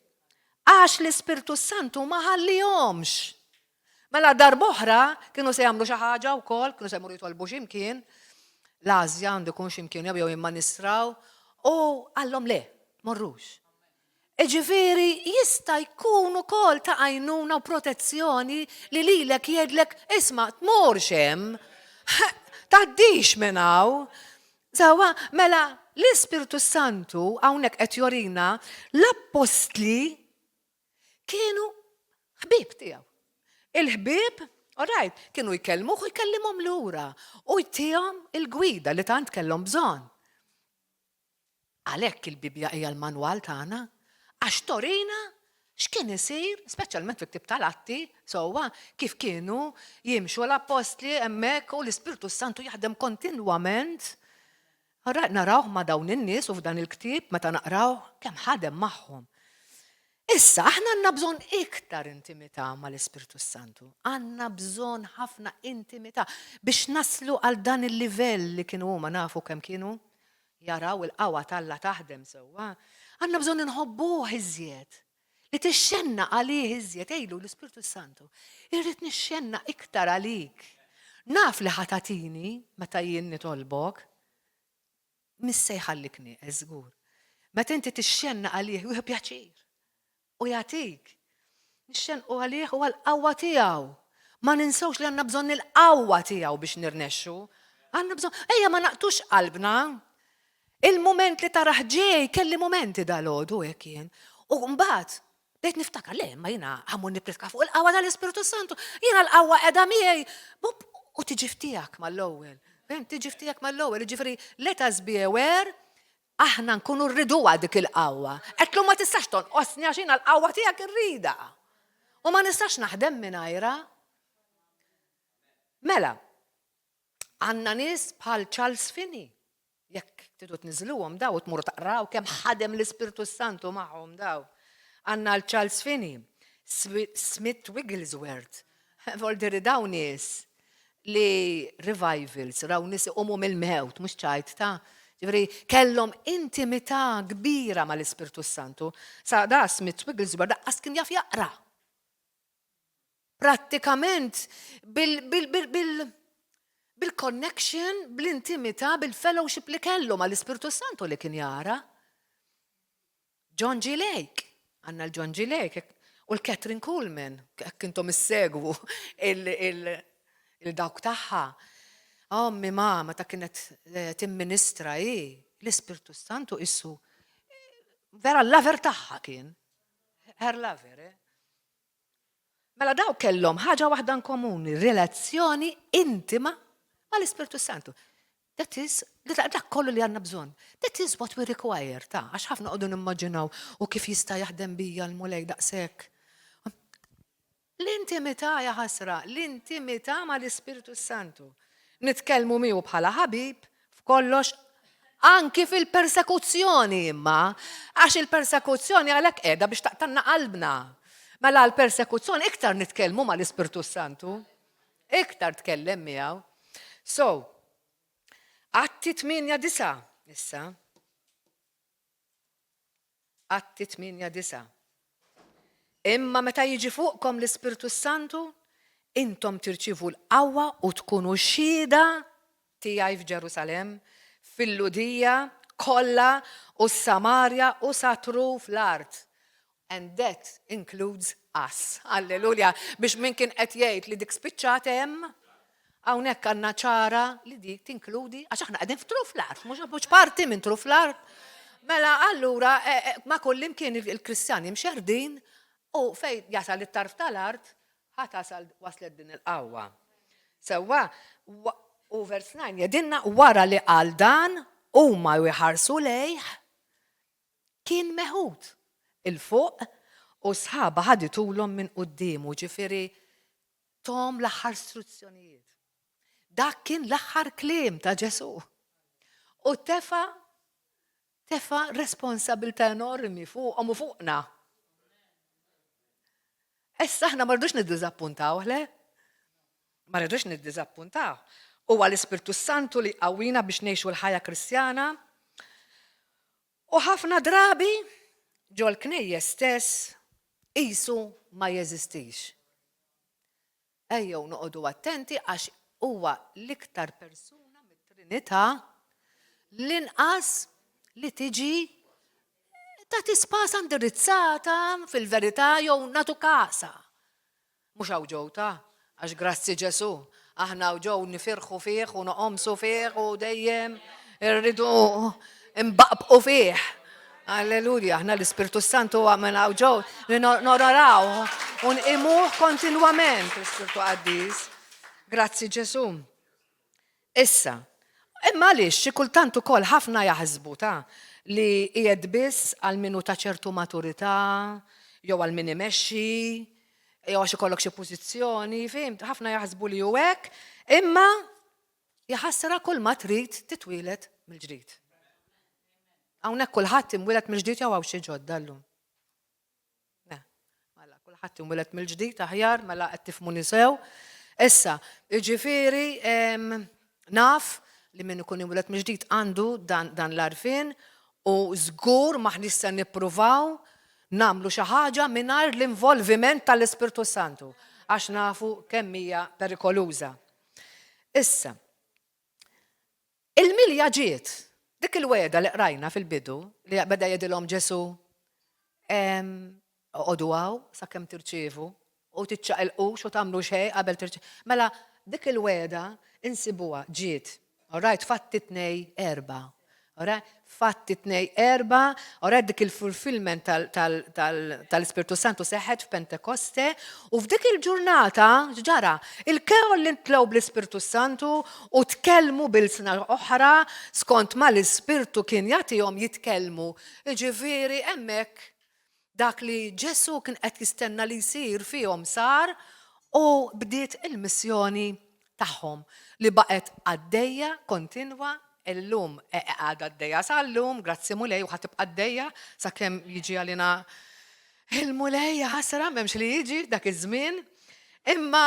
Għax l-Ispirtu s-Santu ma ħallihomx. Mela darb'oħra kienu se jagħmlu xi ħaġa wkoll, kienu se jmorru jitolbu xi mkien, l-Asja għandu jkun xi mkien jew jimmanistraw, u qallhom le, tmorrux. Iġifieri jista' jkun ukoll ta' għajnuna u protezzjoni li lilek jgħidlek isma' tmurx hemm, tgħaddix minn hawn. Sewwa, mela l-Ispirtu s-Santu hawnhekk qed jorina l-appostli Kienu ħbieb tiegħu. Il-ħbieb, all right, kienu jkellmuh u jkellimhom lura u jtihom il-gwida li tant kellhom bżonn. Għalhekk il-Bibbja hija l-manwal tagħna, għax torina x'kien isir, speċjalment fil-ktieb tal-Atti, sewwa, kif kienu jimxu l-appostli hemmhekk u l-Ispirtu s-Santu jaħdem kontinwament. Narawh ma' dawn in-nies u f'dan il-ktieb meta naqrawh kemm ħadem magħhom. Issa, aħna għandna bżonn iktar intimità mal-Ispirtu s-Santu. Għandna bżonn ħafna intimità biex naslu għal dan il-livell li kienu huma nafu kemm kienu jaraw il-qawwa t'Alla taħdem sewwa. Għandna bżonn inħobbuh iżjed. Li tixxennaq għalih iżjed, għidlu l-Ispirtu s-Santu. Irrid nixxennaq iktar għalik. Naf li ħa tagħtini meta jien nitolbok. Mhux se jħallik nieqes żgur. Meta inti tixxennaq għalih, hu jieħu pjaċir u jagħtik. Nixxennqu għalih u għall-qawwa tiegħu. Ma ninsewx li għandna bżonn il-qawwa tiegħu biex nirnexxu. Għandna bżonn, ejja ma naqtux qalbna. Il-mument li taraħ ġej, kelli mumenti dalgħodu hekk jien. U mbagħad bdejt niftakar, le, ma jiena ħammur nippritka fuq il-qawwa tal-Ispirtu Santu, jiena l-qawwa qiegħda miegħi. U tiġi f'tiegħek mal-ewwel. Tiġi f'tiegħek mal-ewwel, jiġifieri let us be aware aħna nkunu rriduha dik il-qawwa. Għedtlu ma tistax tonqosni għax jiena l-qawwa tiegħek irridha. U ma nistax naħdem mingħajrha. Mela, Għandna nies bħal Charles Finney. Jekk tridu tniżżluhom daw u tmorru taqraw kemm ħadem l-Ispirtu Santu magħhom daw. Għandna l-Charles Finney, Smith Wigglesworth, voldiri daw nies li revivals, raw nies iqumu mill-mewt, mhux ċajt ta' ġifieri kellhom intimità kbira mal-Ispirtu Santu. Sa da Smith Wigglesworth daqqas kien jaf jaqra. Prattikament bil-connection, bl-intimità, bil-fellowship li kellu mal-Ispirtu Santu li kien jara. John G. Lake, għandna l-John G. Lake, u l-Kathryn Kuhlman, jekk intom issegwu il-dawk tagħha. Ommi ma, meta kienet eh, timministra hi, l-Ispirtu Santu issu vera l-lover tagħha kien. Her lover, eh? Mela daw kellhom ħaġa waħda komuni, relazzjoni intima mal-Ispirtu Santu. That is, dak kollu li għandna bżonn. That is what we require, ta' għax ħafna qogħdu nimmaġinaw u kif jista' jaħdem bija l-Mulej daqshekk. L-intimità ja ħasra, l-intimità mal-Ispirtu Santu. Nitkellmu miegħu bħala ħabib f'kollox anki fil-persekuzzjoni imma, għax il-persekuzzjoni għalhekk qiegħda biex taqtanna qalbna. Mela l-persekuzzjoni iktar nitkellmu mal-Ispirtu Santu. Iktar tkellem miegħu. So, Atti 8 issa. Atti 8 Imma meta jiġi fuqkom l-Ispirtu Santu, intom tirċivu l-qawwa u tkunu xhieda tiegħi f'Ġerusalem, fil-Lhudija kollha u s-Samarja u sa truf l-art. And that includes us. Alleluja. Biex min kien qed jgħid li dik spiċċat hemm, hawnhekk għandna ċara li dik tinkludi għax aħna qegħdin f'truf l-art, mhux parti minn truf l-art. Mela allura eh, eh, ma kullimkien il-Kristjani mxerdin u fej jasal it-tarf tal-art ħa tasal waslet din il-qawwa. Sewwa, u vers 9 jgħidilna wara li qal dan huma jħarsu lejh kien meħud 'il fuq u sħaba ħaditulhom minn quddiemu, ġifieri tahom l-aħħar istruzzjonijiet. Dak kien l-aħħar kliem ta' Ġesù. U tefa tefa responsabilità enormi fuqhom u fuqna. Issa aħna ma rridux niddiżappuntaw, le? Ma rridux niddiżappuntaw. Huwa l-Ispirtu Santu li qawwina biex ngħixu l-ħajja Kristjana. U ħafna drabi ġol-knejjes stess qisu ma jeżistix. Ejjew noqogħdu attenti għax huwa l-iktar persuna mit-Trinità l-inqas li tiġi ta' tispasa indirizzata fil-verità jew nagħtu kasha. Mhux hawn ġew ta' għax grazzi Ġesù, aħna hawn ġew nifirħu fih u noqomsu fih u dejjem irridu nbaqbqu fih. Alleluja, aħna l-Ispirtu Santu minn hawn ġew li nonoraw u nqimuh kontinwament l-Ispirtu Qaddis. Grazzi Ġesù. Issa, imma għaliex xi kultant ukoll ħafna jaħsbu ta' li qiegħed biss għal min hu ta' ċertu maturità, jew għal min imexxi, jew għax ikollok xi pożizzjoni, fhimt? Ħafna jaħsbu li hu hekk, imma jaħasra kull ma trid titwieled mill-ġdid. Hawnhekk kulħadd imwieled mill-ġdid jew hawn xi ġodda llum? Mela, kulħadd imwieled mill-ġdid aħjar, mela qed tifhmuni sew. Issa, jiġifieri naf li min ikun imwieled mill-ġdid għandu dan, dan l-għarfien u żgur m'aħniex se nippruvaw nagħmlu xi ħaġa mingħajr l-involviment tal-Ispirtu Santu għax nafu kemm hija perikoluża. Issa, Il-milja ġiet. Dik il-wegħda li qrajna fil-bidu li beda jgħidilhom Ġesù, oqogħdu hawn sakemm tirċievu u tiċċaqilqux u tagħmlu xejn qabel tirċievu. Mela dik il-wegħda insibuha ġiet. All right, Fatti tnej erba'. All right, Fatti tnej erba', all right, dik il-fulfillment tal-Ispirtu Santu seħħet f'Pentekoste u f'dik il-ġurnata ġara il-keol li ntlew bl-Ispirtu Santu u tkellmu b'ilsna oħra skont ma l-Ispirtu kien jagħtihom jitkellmu. Jiġifieri hemmhekk dak li Ġesù kien qed jistenna li jsir fihom sar u bdiet il-missjoni. tagħhom li baqgħet għaddejja kontinwa illum għadha għaddejja sal-lum, grazzi Mulej, u ħa tibqa' għaddejja sakemm jiġi għalina il-Mulej ħasra m'hemmx li jiġi dak iż-żmien. Imma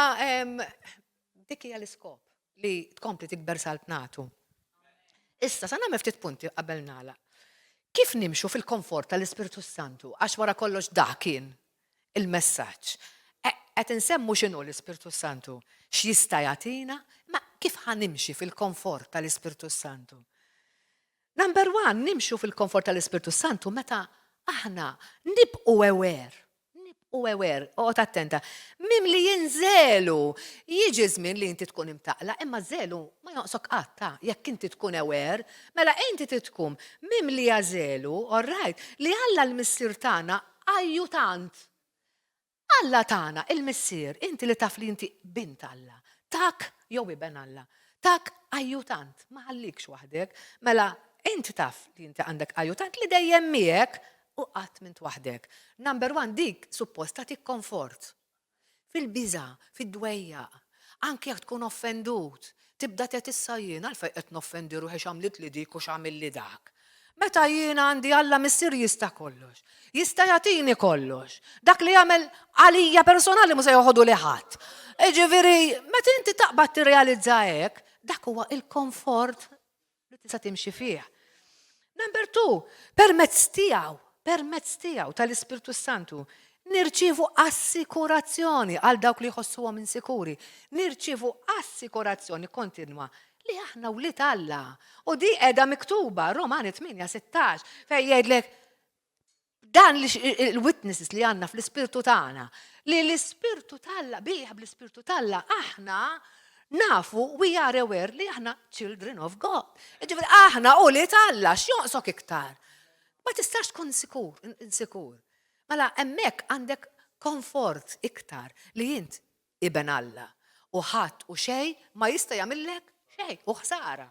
dik hija l-iskop li tkompli tikber saltnatu. Issa, sa nagħmel ftit punti qabel nagħlaq. Kif nimxu fil-komfort tal-Ispirtu Santu? Għax wara kollox dak kien il-messaġġ. Qed insemmu x'inhu l-Ispirtu Santu, x'jista' jagħtina, ma kif ħa nimxi fil-komfort tal-Ispirtu Santu? Number one, nimxu fil-komfort tal-Ispirtu Santu meta aħna nibqu aware. Nibqu aware, oqgħod attenta. Mimlijin żelu, jiġi żmien li inti tkun imtaqqla, imma żelu ma jonqsok qatt ta' jekk inti tkun aware, mela inti tkun mimlija żelu, all right, li Alla l-Missier tagħna ajjutant. Alla tagħna, il-Missier, inti li taf li inti bint Alla, tak jew iben Alla, tak ajjutant, ma ħallikx waħdek, mela inti taf li inti għandek ajjutant li dejjem miegħek u qatt m'int waħdek. Number one, dik suppost tagħtik komfort. Fil-biża, fid-dwejjaq, anke jekk tkun offendut, tibda tgħid issa jien għalfejn qed noffendi ruħi x'għamlit li dik u x'għamil li dak. Meta jiena għandi Alla Missier jista' kollox. Jista' jagħtini kollox. Dak li jagħmel għalija personali mhu se joħodu li ħadd. Ġifieri, meta inti taqbad tirrealizza hekk, dak huwa il-komfort li tista' timxi fih. Number two, permezz tiegħu, permezz tiegħu tal-Ispirtu Santu, nirċievu assikurazzjoni għal dawk li jħossuhom insikuri. Nirċievu assikurazzjoni kontinwa li aħna wlied Alla. U di qiegħda miktuba Romani 8:16 fejn jgħidlek dan il-witnesses li għandna fl-ispirtu tagħna, li l-ispirtu t'Alla, bih bl-ispirtu t'Alla, aħna nafu, we are aware li aħna children of God. Ġifieri aħna ulied Alla, x'jonqsok iktar? Ma tistax tkun sikur, insikur. Mela hemmhekk għandek komfort iktar li int iben Alla u ħadd u xej ma jista' jagħmillek xej u ħsara.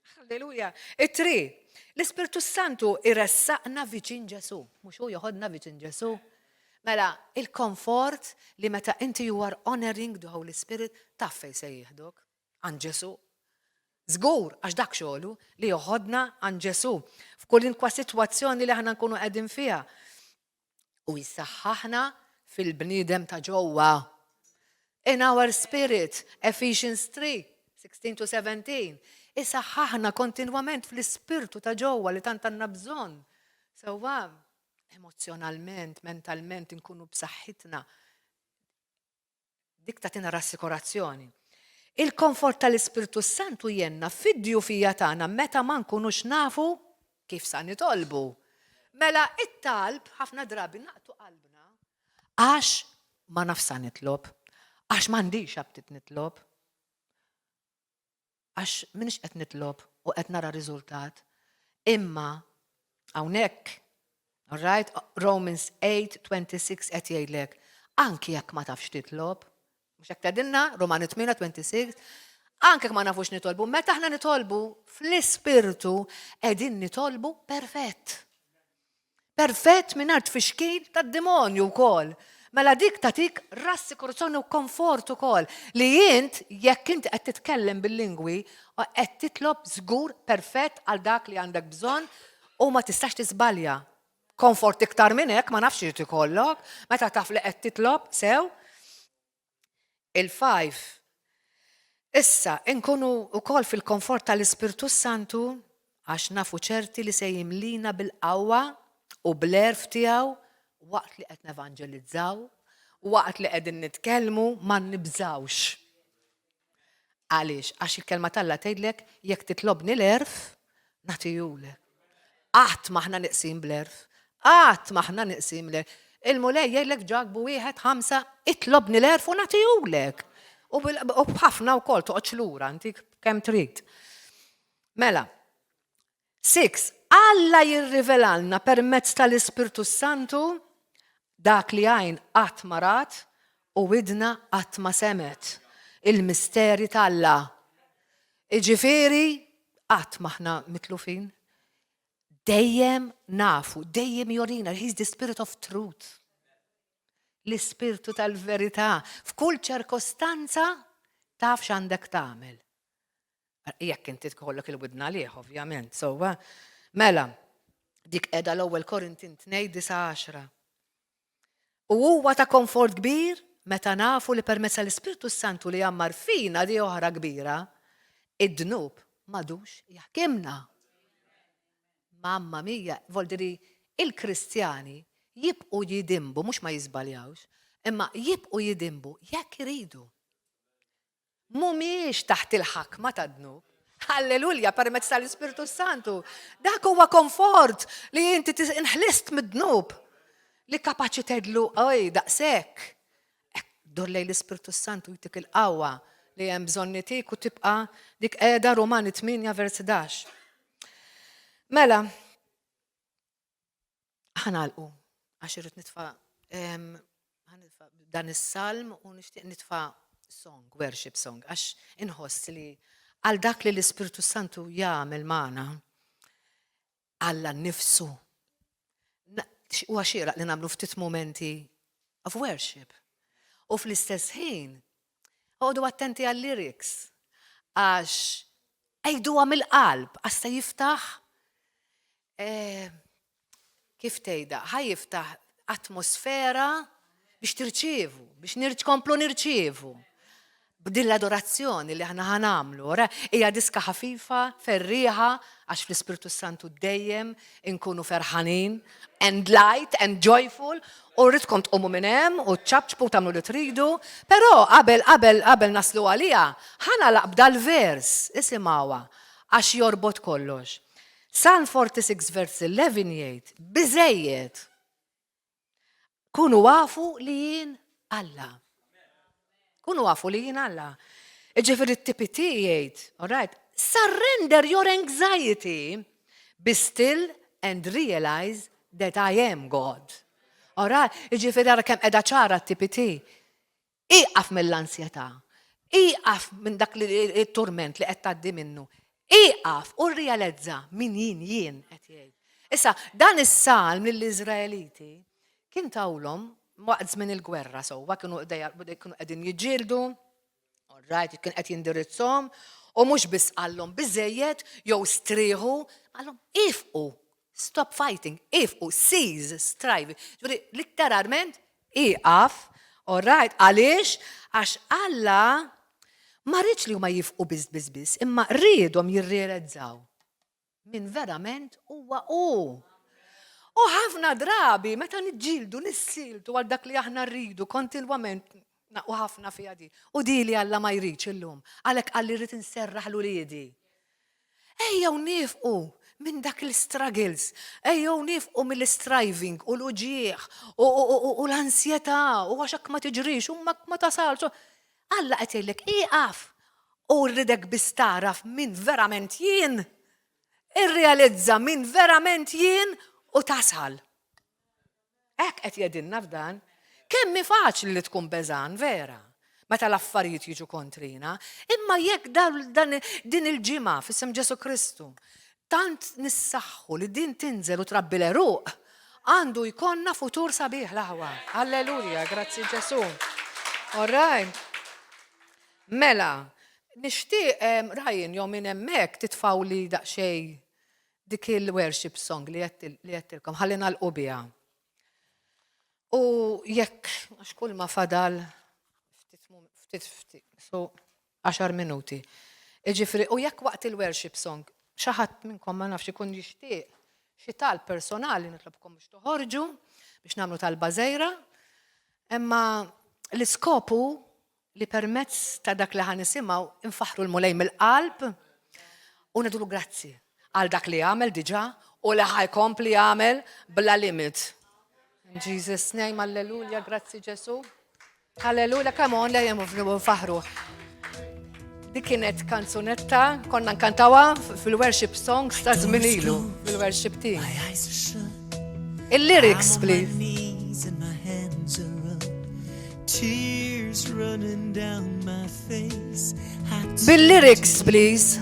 Halleluja. It-tri, l-Ispirtu Santu iressaqna viċin Ġesu, mhux hu joħodna viċin Ġesu. Mela, il-komfort li meta inti you are honoring the Holy Spirit taf fejn se jieħdok għand Ġesu. Żgur, għax dak xogħlu li joħodna għand Ġesu f'kwalunkwe sitwazzjoni li aħna nkunu qegħdin fiha. U jsaħħaħna fil-bniedem ta' ġewwa. In our spirit, Ephesians 3, 16 to 17. Isaħħaħna kontinwament fl-ispirtu ta' ġewwa li tant għandna bżonn. Sewwa, emozjonalment, mentalment, nkunu b'saħħitna. Dik tagħtina rassikurazzjoni. Il-komfort tal-Ispirtu Santu jgħinna fid-djufija tagħna meta ma nkunux nafu kif sa nitolbu. Mela it-talb ħafna drabi naqtgħu qalbna għax ma nafx sa nitlob, għax m'għandix aptit nitlob, għax m'iniex qed nitlob u qed nara riżultat. Imma hawnhekk, all right, Romans 8:26 qed jgħidlek, anki jekk ma tafx titlob, mhux hekk tgħidilna, Romani 8:26, anke jekk ma nafux nitolbu, meta aħna nitolbu fl-ispirtu qegħdin nitolbu perfett. Perfett mingħajr tfixkil tad-demonju wkoll. Mela dik tatik rassikurazzjoni u komfort ukoll li int jekk inti qed titkellem bil-lingwi qed titlob żgur perfett għal dak li għandek bżonn u ma tistax tiżbalja. Komfort iktar minn hekk ma nafx irid ikollok, meta taf li qed titlob sew. Il-five. Issa, nkunu wkoll fil-komfort tal-Ispirtu Santu għax nafu ċerti li se jimlina bil-qawwa u bl-għerf tiegħu waqt li qed nevanġelizzaw, waqt li qegħdin nitkellmu ma nibżawx. Għaliex? Għax il-kelma t'Alla tgħidlek jekk titlobni l-għerf, nagħtihulek. Qatt m'aħna neqsin bl-għerf. Qatt m'aħna neqsin bl-għerf. Il-Mulej jgħidlek Ġakbu 1:5, itlobni l-għerf u nagħtihulek. U b'ħafna wkoll toqgħodx lura intik kemm trid. Mela, six, Alla jirrivelalna permezz tal-Ispirtu Santu dak li għajn qatt ma rat u widna qatt ma semgħet. Il-misteri t'Alla. Iġifieri qatt m'aħna mitlufin. Dejjem nafu, dejjem jurina, he's the spirit of truth. L-ispirtu tal-verità. F'kull ċirkostanza. Taf x'għandek tagħmel. Jekk inti tkollok il-widna għalih, ovvjament. Sewwa. Mela, dik qiegħda l-ewwel Korintin 2 9 U huwa ta' komfort kbir meta nafu li permezz tal-Ispirtu Santu li jgħammar fina di oħra kbira, id-dnub m'għadux jaħkimna. Mamma mia, voldiri il-Kristjani jibqu jidinbu, mhux ma jiżbaljawx, imma jibqu jidinbu jekk iridu. Mhumiex taħt il-ħakma tad-dnub. Halleluja, permezz tal-Ispirtu Santu. Dak huwa komfort li inti inħlist mid-dnub li kapaċi tgħidlu oj daqshekk. Dur lejn l-Ispirtu Santu jtik il-qawwa li hemm bżonn itik u tibqa' dik qiegħda Rumani 8 vers 11. Mela, ħa nagħlqu għax irrid nitfa' dan is-salm u nixtieq nitfa' song, worship song, għax inħoss li għal dak li l-Ispirtu Santu jagħmel magħna Alla nnifsu. Huwa xieraq li nagħmlu ftit momenti of worship. U fl-istess ħin, oqogħdu attenti għal-lyrics għax għiduha mill-qalb għax se jiftaħ eh, kif tgħidha, ħa jiftaħ atmosfera biex tirċievu, biex nkomplu nirċievu. B'din l-adorazzjoni li aħna ħa nagħmlu, ora hija diska ħafifa, ferrieħa, għax fl-Ispirtu Santu dejjem inkunu ferħanin, and light and joyful, u rridkom tqumu minn hemm u ċapċpu tagħmlu li tridu, però qabel qabel qabel naslu għaliha, ħa nagħlaq b'dal-vers, isimgħuha, għax jorbot kollox. Psalm 46 verse 11 jgħid, biżejjed Kunu afu li jien Alla. Kunu afu li jien Alla. Ġifieri t-TPT jgħid, all right, surrender your anxiety, be still and realize that I am God. All right, ġifieri ara kemm qiegħda ċara t-TPT. Ieqaf mill-ansjetà. Ieqaf minn dak it-turment li qed tgħaddi minnu. Ieqaf u rrealizza min jien jien qed jgħid. Issa, dan is-salm lill-Iżraeliti kien tawlhom waqt żmien il-gwerra sewwa kienu qegħdin jiġġieldu, right, kien qed jindirizzhom u mhux biss qallhom biżejjed jew strieħu, qallhom ifqu, stop fighting, ifqu, cease striving. Ġifieri litteralment Ieqaf, all right, għaliex? Għax Alla ma riedx li huma jifqu biss biss biss, imma riedhom jirrealizzaw min verament huwa hu. U ħafna drabi meta niġġieldu nissieltu għal dak li aħna rridu kontinwament naqu ħafna fiha di. U di li Alla ma jridx illum. Għalhekk qalli rrid inserraħ l-uliedi. Ejjew niefqu minn dak l-struggles, ejjew niefqu mill-striving u l-uġigħ u l-ansjetà u għax hekk ma tiġrix u ma tasalx. Alla qed jgħidlek ieqaf u rridek biss tagħraf min verament jien. Irrealizza min verament jien u tasal. Hekk qed jgħidilna f'dan. Kemm hi faċli li tkun beżgħan, vera, meta l-affarijiet jiġu kontrina, imma jekk dan din il-ġimgħa f'isem Ġesù Kristu tant nissaħħu li din tinżel u trabbi l-għeruq, għandu jkollna futur sabiħ l-aħwa. Alleluja, grazzi Ġesù. All right. Mela, nixtieq Ryan jew minn hemmhekk titfgħuli daqsxejn dik il-worship song li għedtilkom, ħalli nagħlqu biha. U jekk, għax kull ma fadal, ftit, ftit, so, 10 minuti. Iġifri, u jekk waqt il-worship song, xi ħadd minnkom ma nafx ikun jixtieq xi talb personali nitlobkom biex toħorġu, biex nagħmlu talba żgħira, imma l-iskopu li permezz ta' dak li ħa nisimgħu nfaħħru l-Mulej mill-qalb u ngħidulu grazzi għal dak li għamel diġà u li ħa jkompli jagħmel bla limit. In Jesus name, alleluja, grazzi Ġesu. Alleluja, come on, lejjem nfaħru. Dik kienet kanzunetta, konna nkantawha fil-worship songs ta' żmien ilu, fil-worship team. Il-lyrics, please. Tears running down my face. Bil-lyrics, please.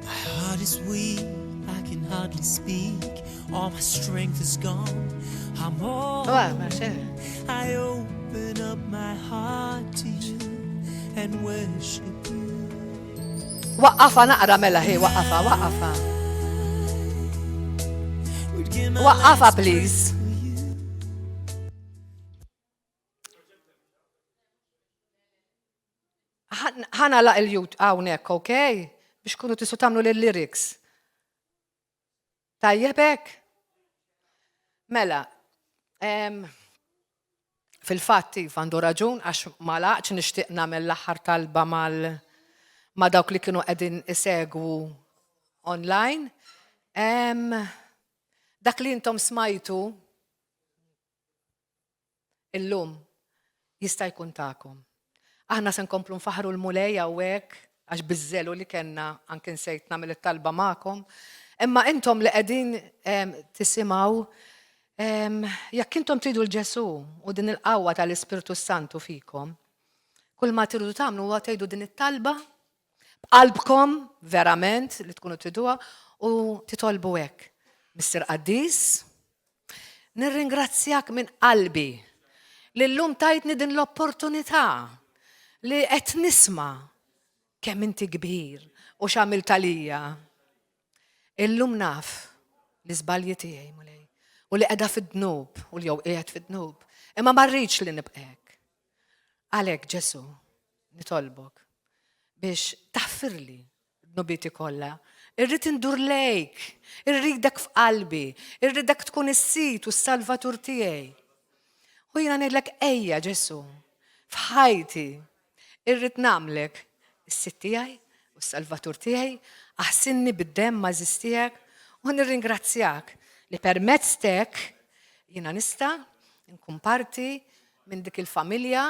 My heart is weak, I can hardly speak. All my strength is gone. I'm all Oh, ma xe. I open up my heart to you. and worship you. Waqqafha naqra mela hi, waqqafha, waqqafha. Waqqafha please. Ħana laq il-jut hawnhekk, ok? Biex kunu tistgħu tagħmlu lill-lyrics. Tajjeb hekk? Mela, fil-fatt iva għandu raġun għax ma laqx nixtieq nagħmel l-aħħar talba mal ma' dawk li kienu qegħdin isegwu online. Dak li intom smajtu illum jista' jkun tagħkom. Aħna se nkomplu nfaħħru l-Mulej hawnhekk għax biż-żelu li kellna anke nsejt nagħmel it-talba magħkom. Imma intom li qegħdin tisimgħu jekk intom tridu l-Ġesù u din il-qawwa tal-Ispirtu Santu fikom, kull ma tridu tagħmlu huwa tgħidu din it-talba b'qalbkom verament li tkunu triduha u titolbu hekk. Missier Qaddis, Nirringrazzjak minn qalbi li llum tajtni din l-opportunità li qed nisma' kemm inti kbir u x'għamilt għalija. Illum naf l-iżbalji tiegħi, Mulej, u li qiegħda fid-dnub u li jew qiegħed fid-dnub, imma ma rridx li nibqa' hekk. Għalhekk Ġesù, nitolbok biex taħfirli dnubieti kollha. Irrid indur lejk, irridek f'qalbi, irridek tkun is-Sid u s-Salvatur tiegħi. U jiena ngħidlek ejja Ġesù, f'ħajti irrid nagħmlek is-Sid tiegħi u s-Salvatur tiegħi, aħsilni bid-demm għażiż tiegħek u nirringrazzjak li permezz tek jiena nista' nkun parti minn dik il-familja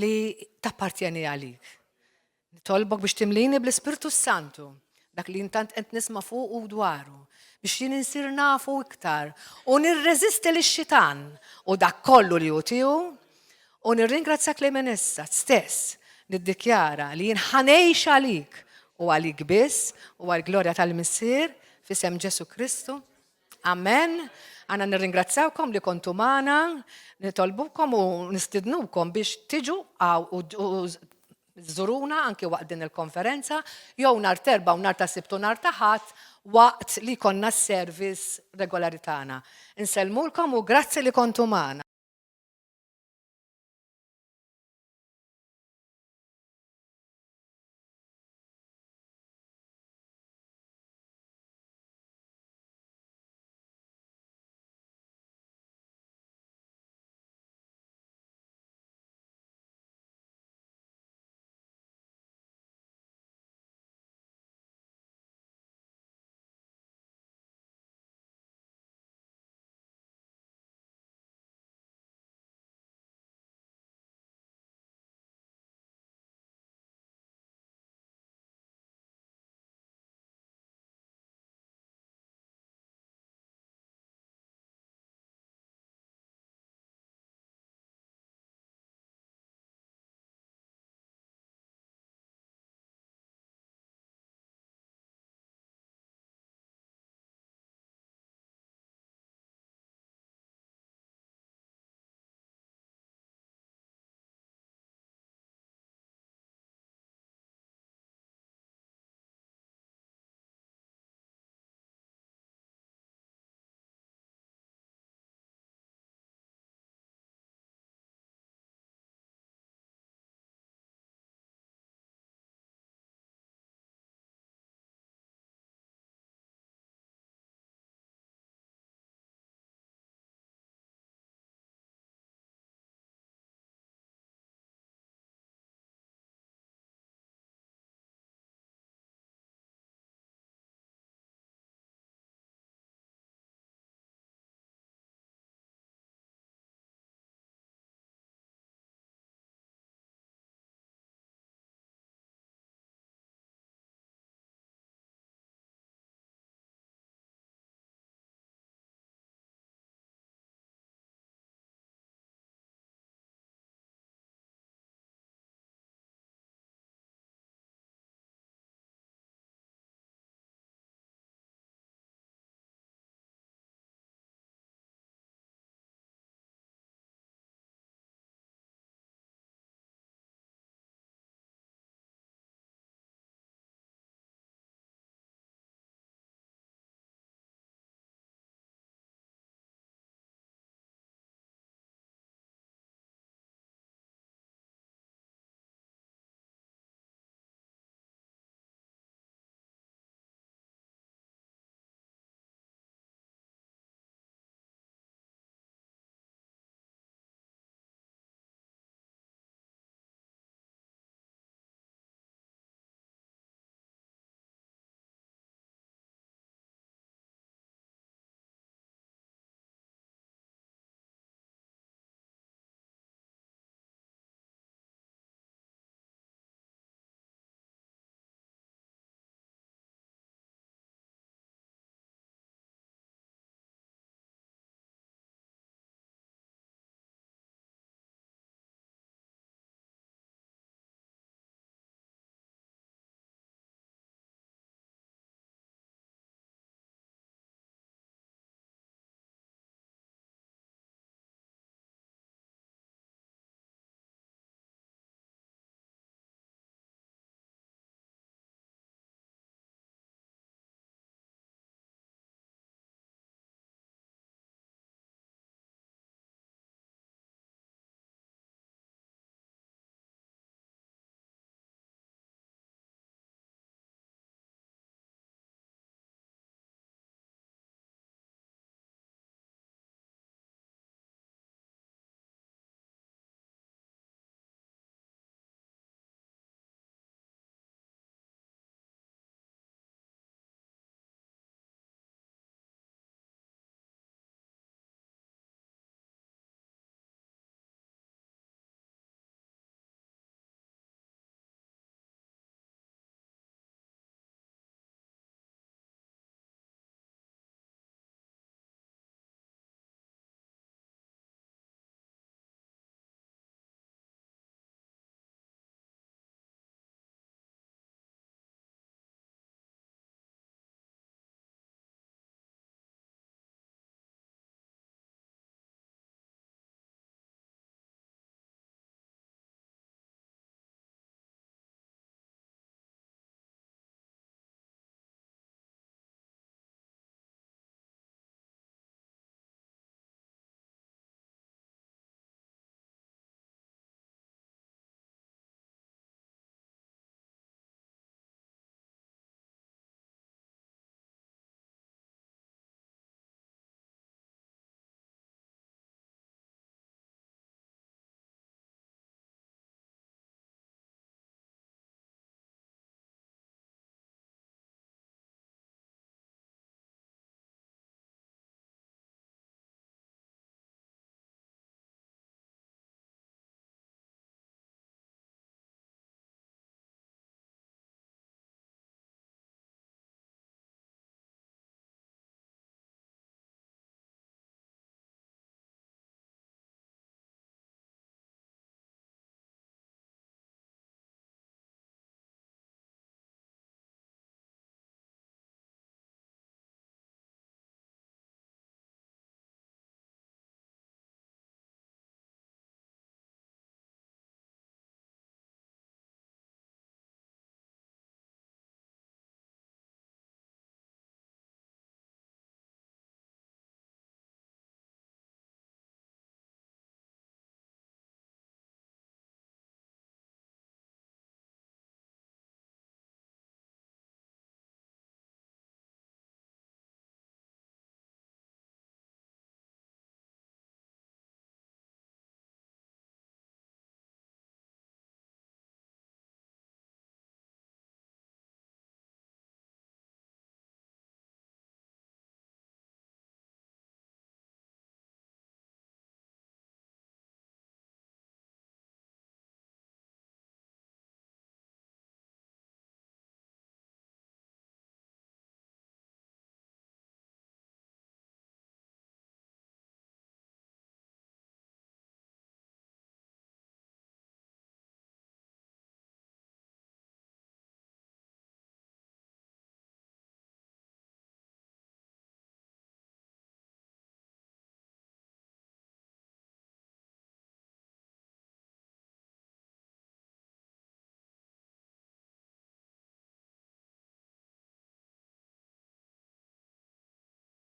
li tappartjeni għalik. Nitolbok biex timlini bl-Ispirtu s-Santu, dak li intant qed nisma' fuqu u dwaru, biex jien insir nafu iktar u nirreżisti lix-xitan u dak kollu li hu tiegħu, u nirringrazzjak li minn issa stess niddikjara li jien ħa ngħix għalik u għalik biss u għall-glorja tal-Missier f'isem Ġesù Kristu. Amen. Għana nirringrazzjawkom li kontu magħna, nitolbukom u nistidnukom biex tiġu u żuruna anki waqt din il-konferenza, jew nhar t'Erbgħa u nhar ta' Sibt u nhar ta' Ħadd waqt li jkollna s-service regolari tagħna. Insellmulkom u grazzi li kontu magħna.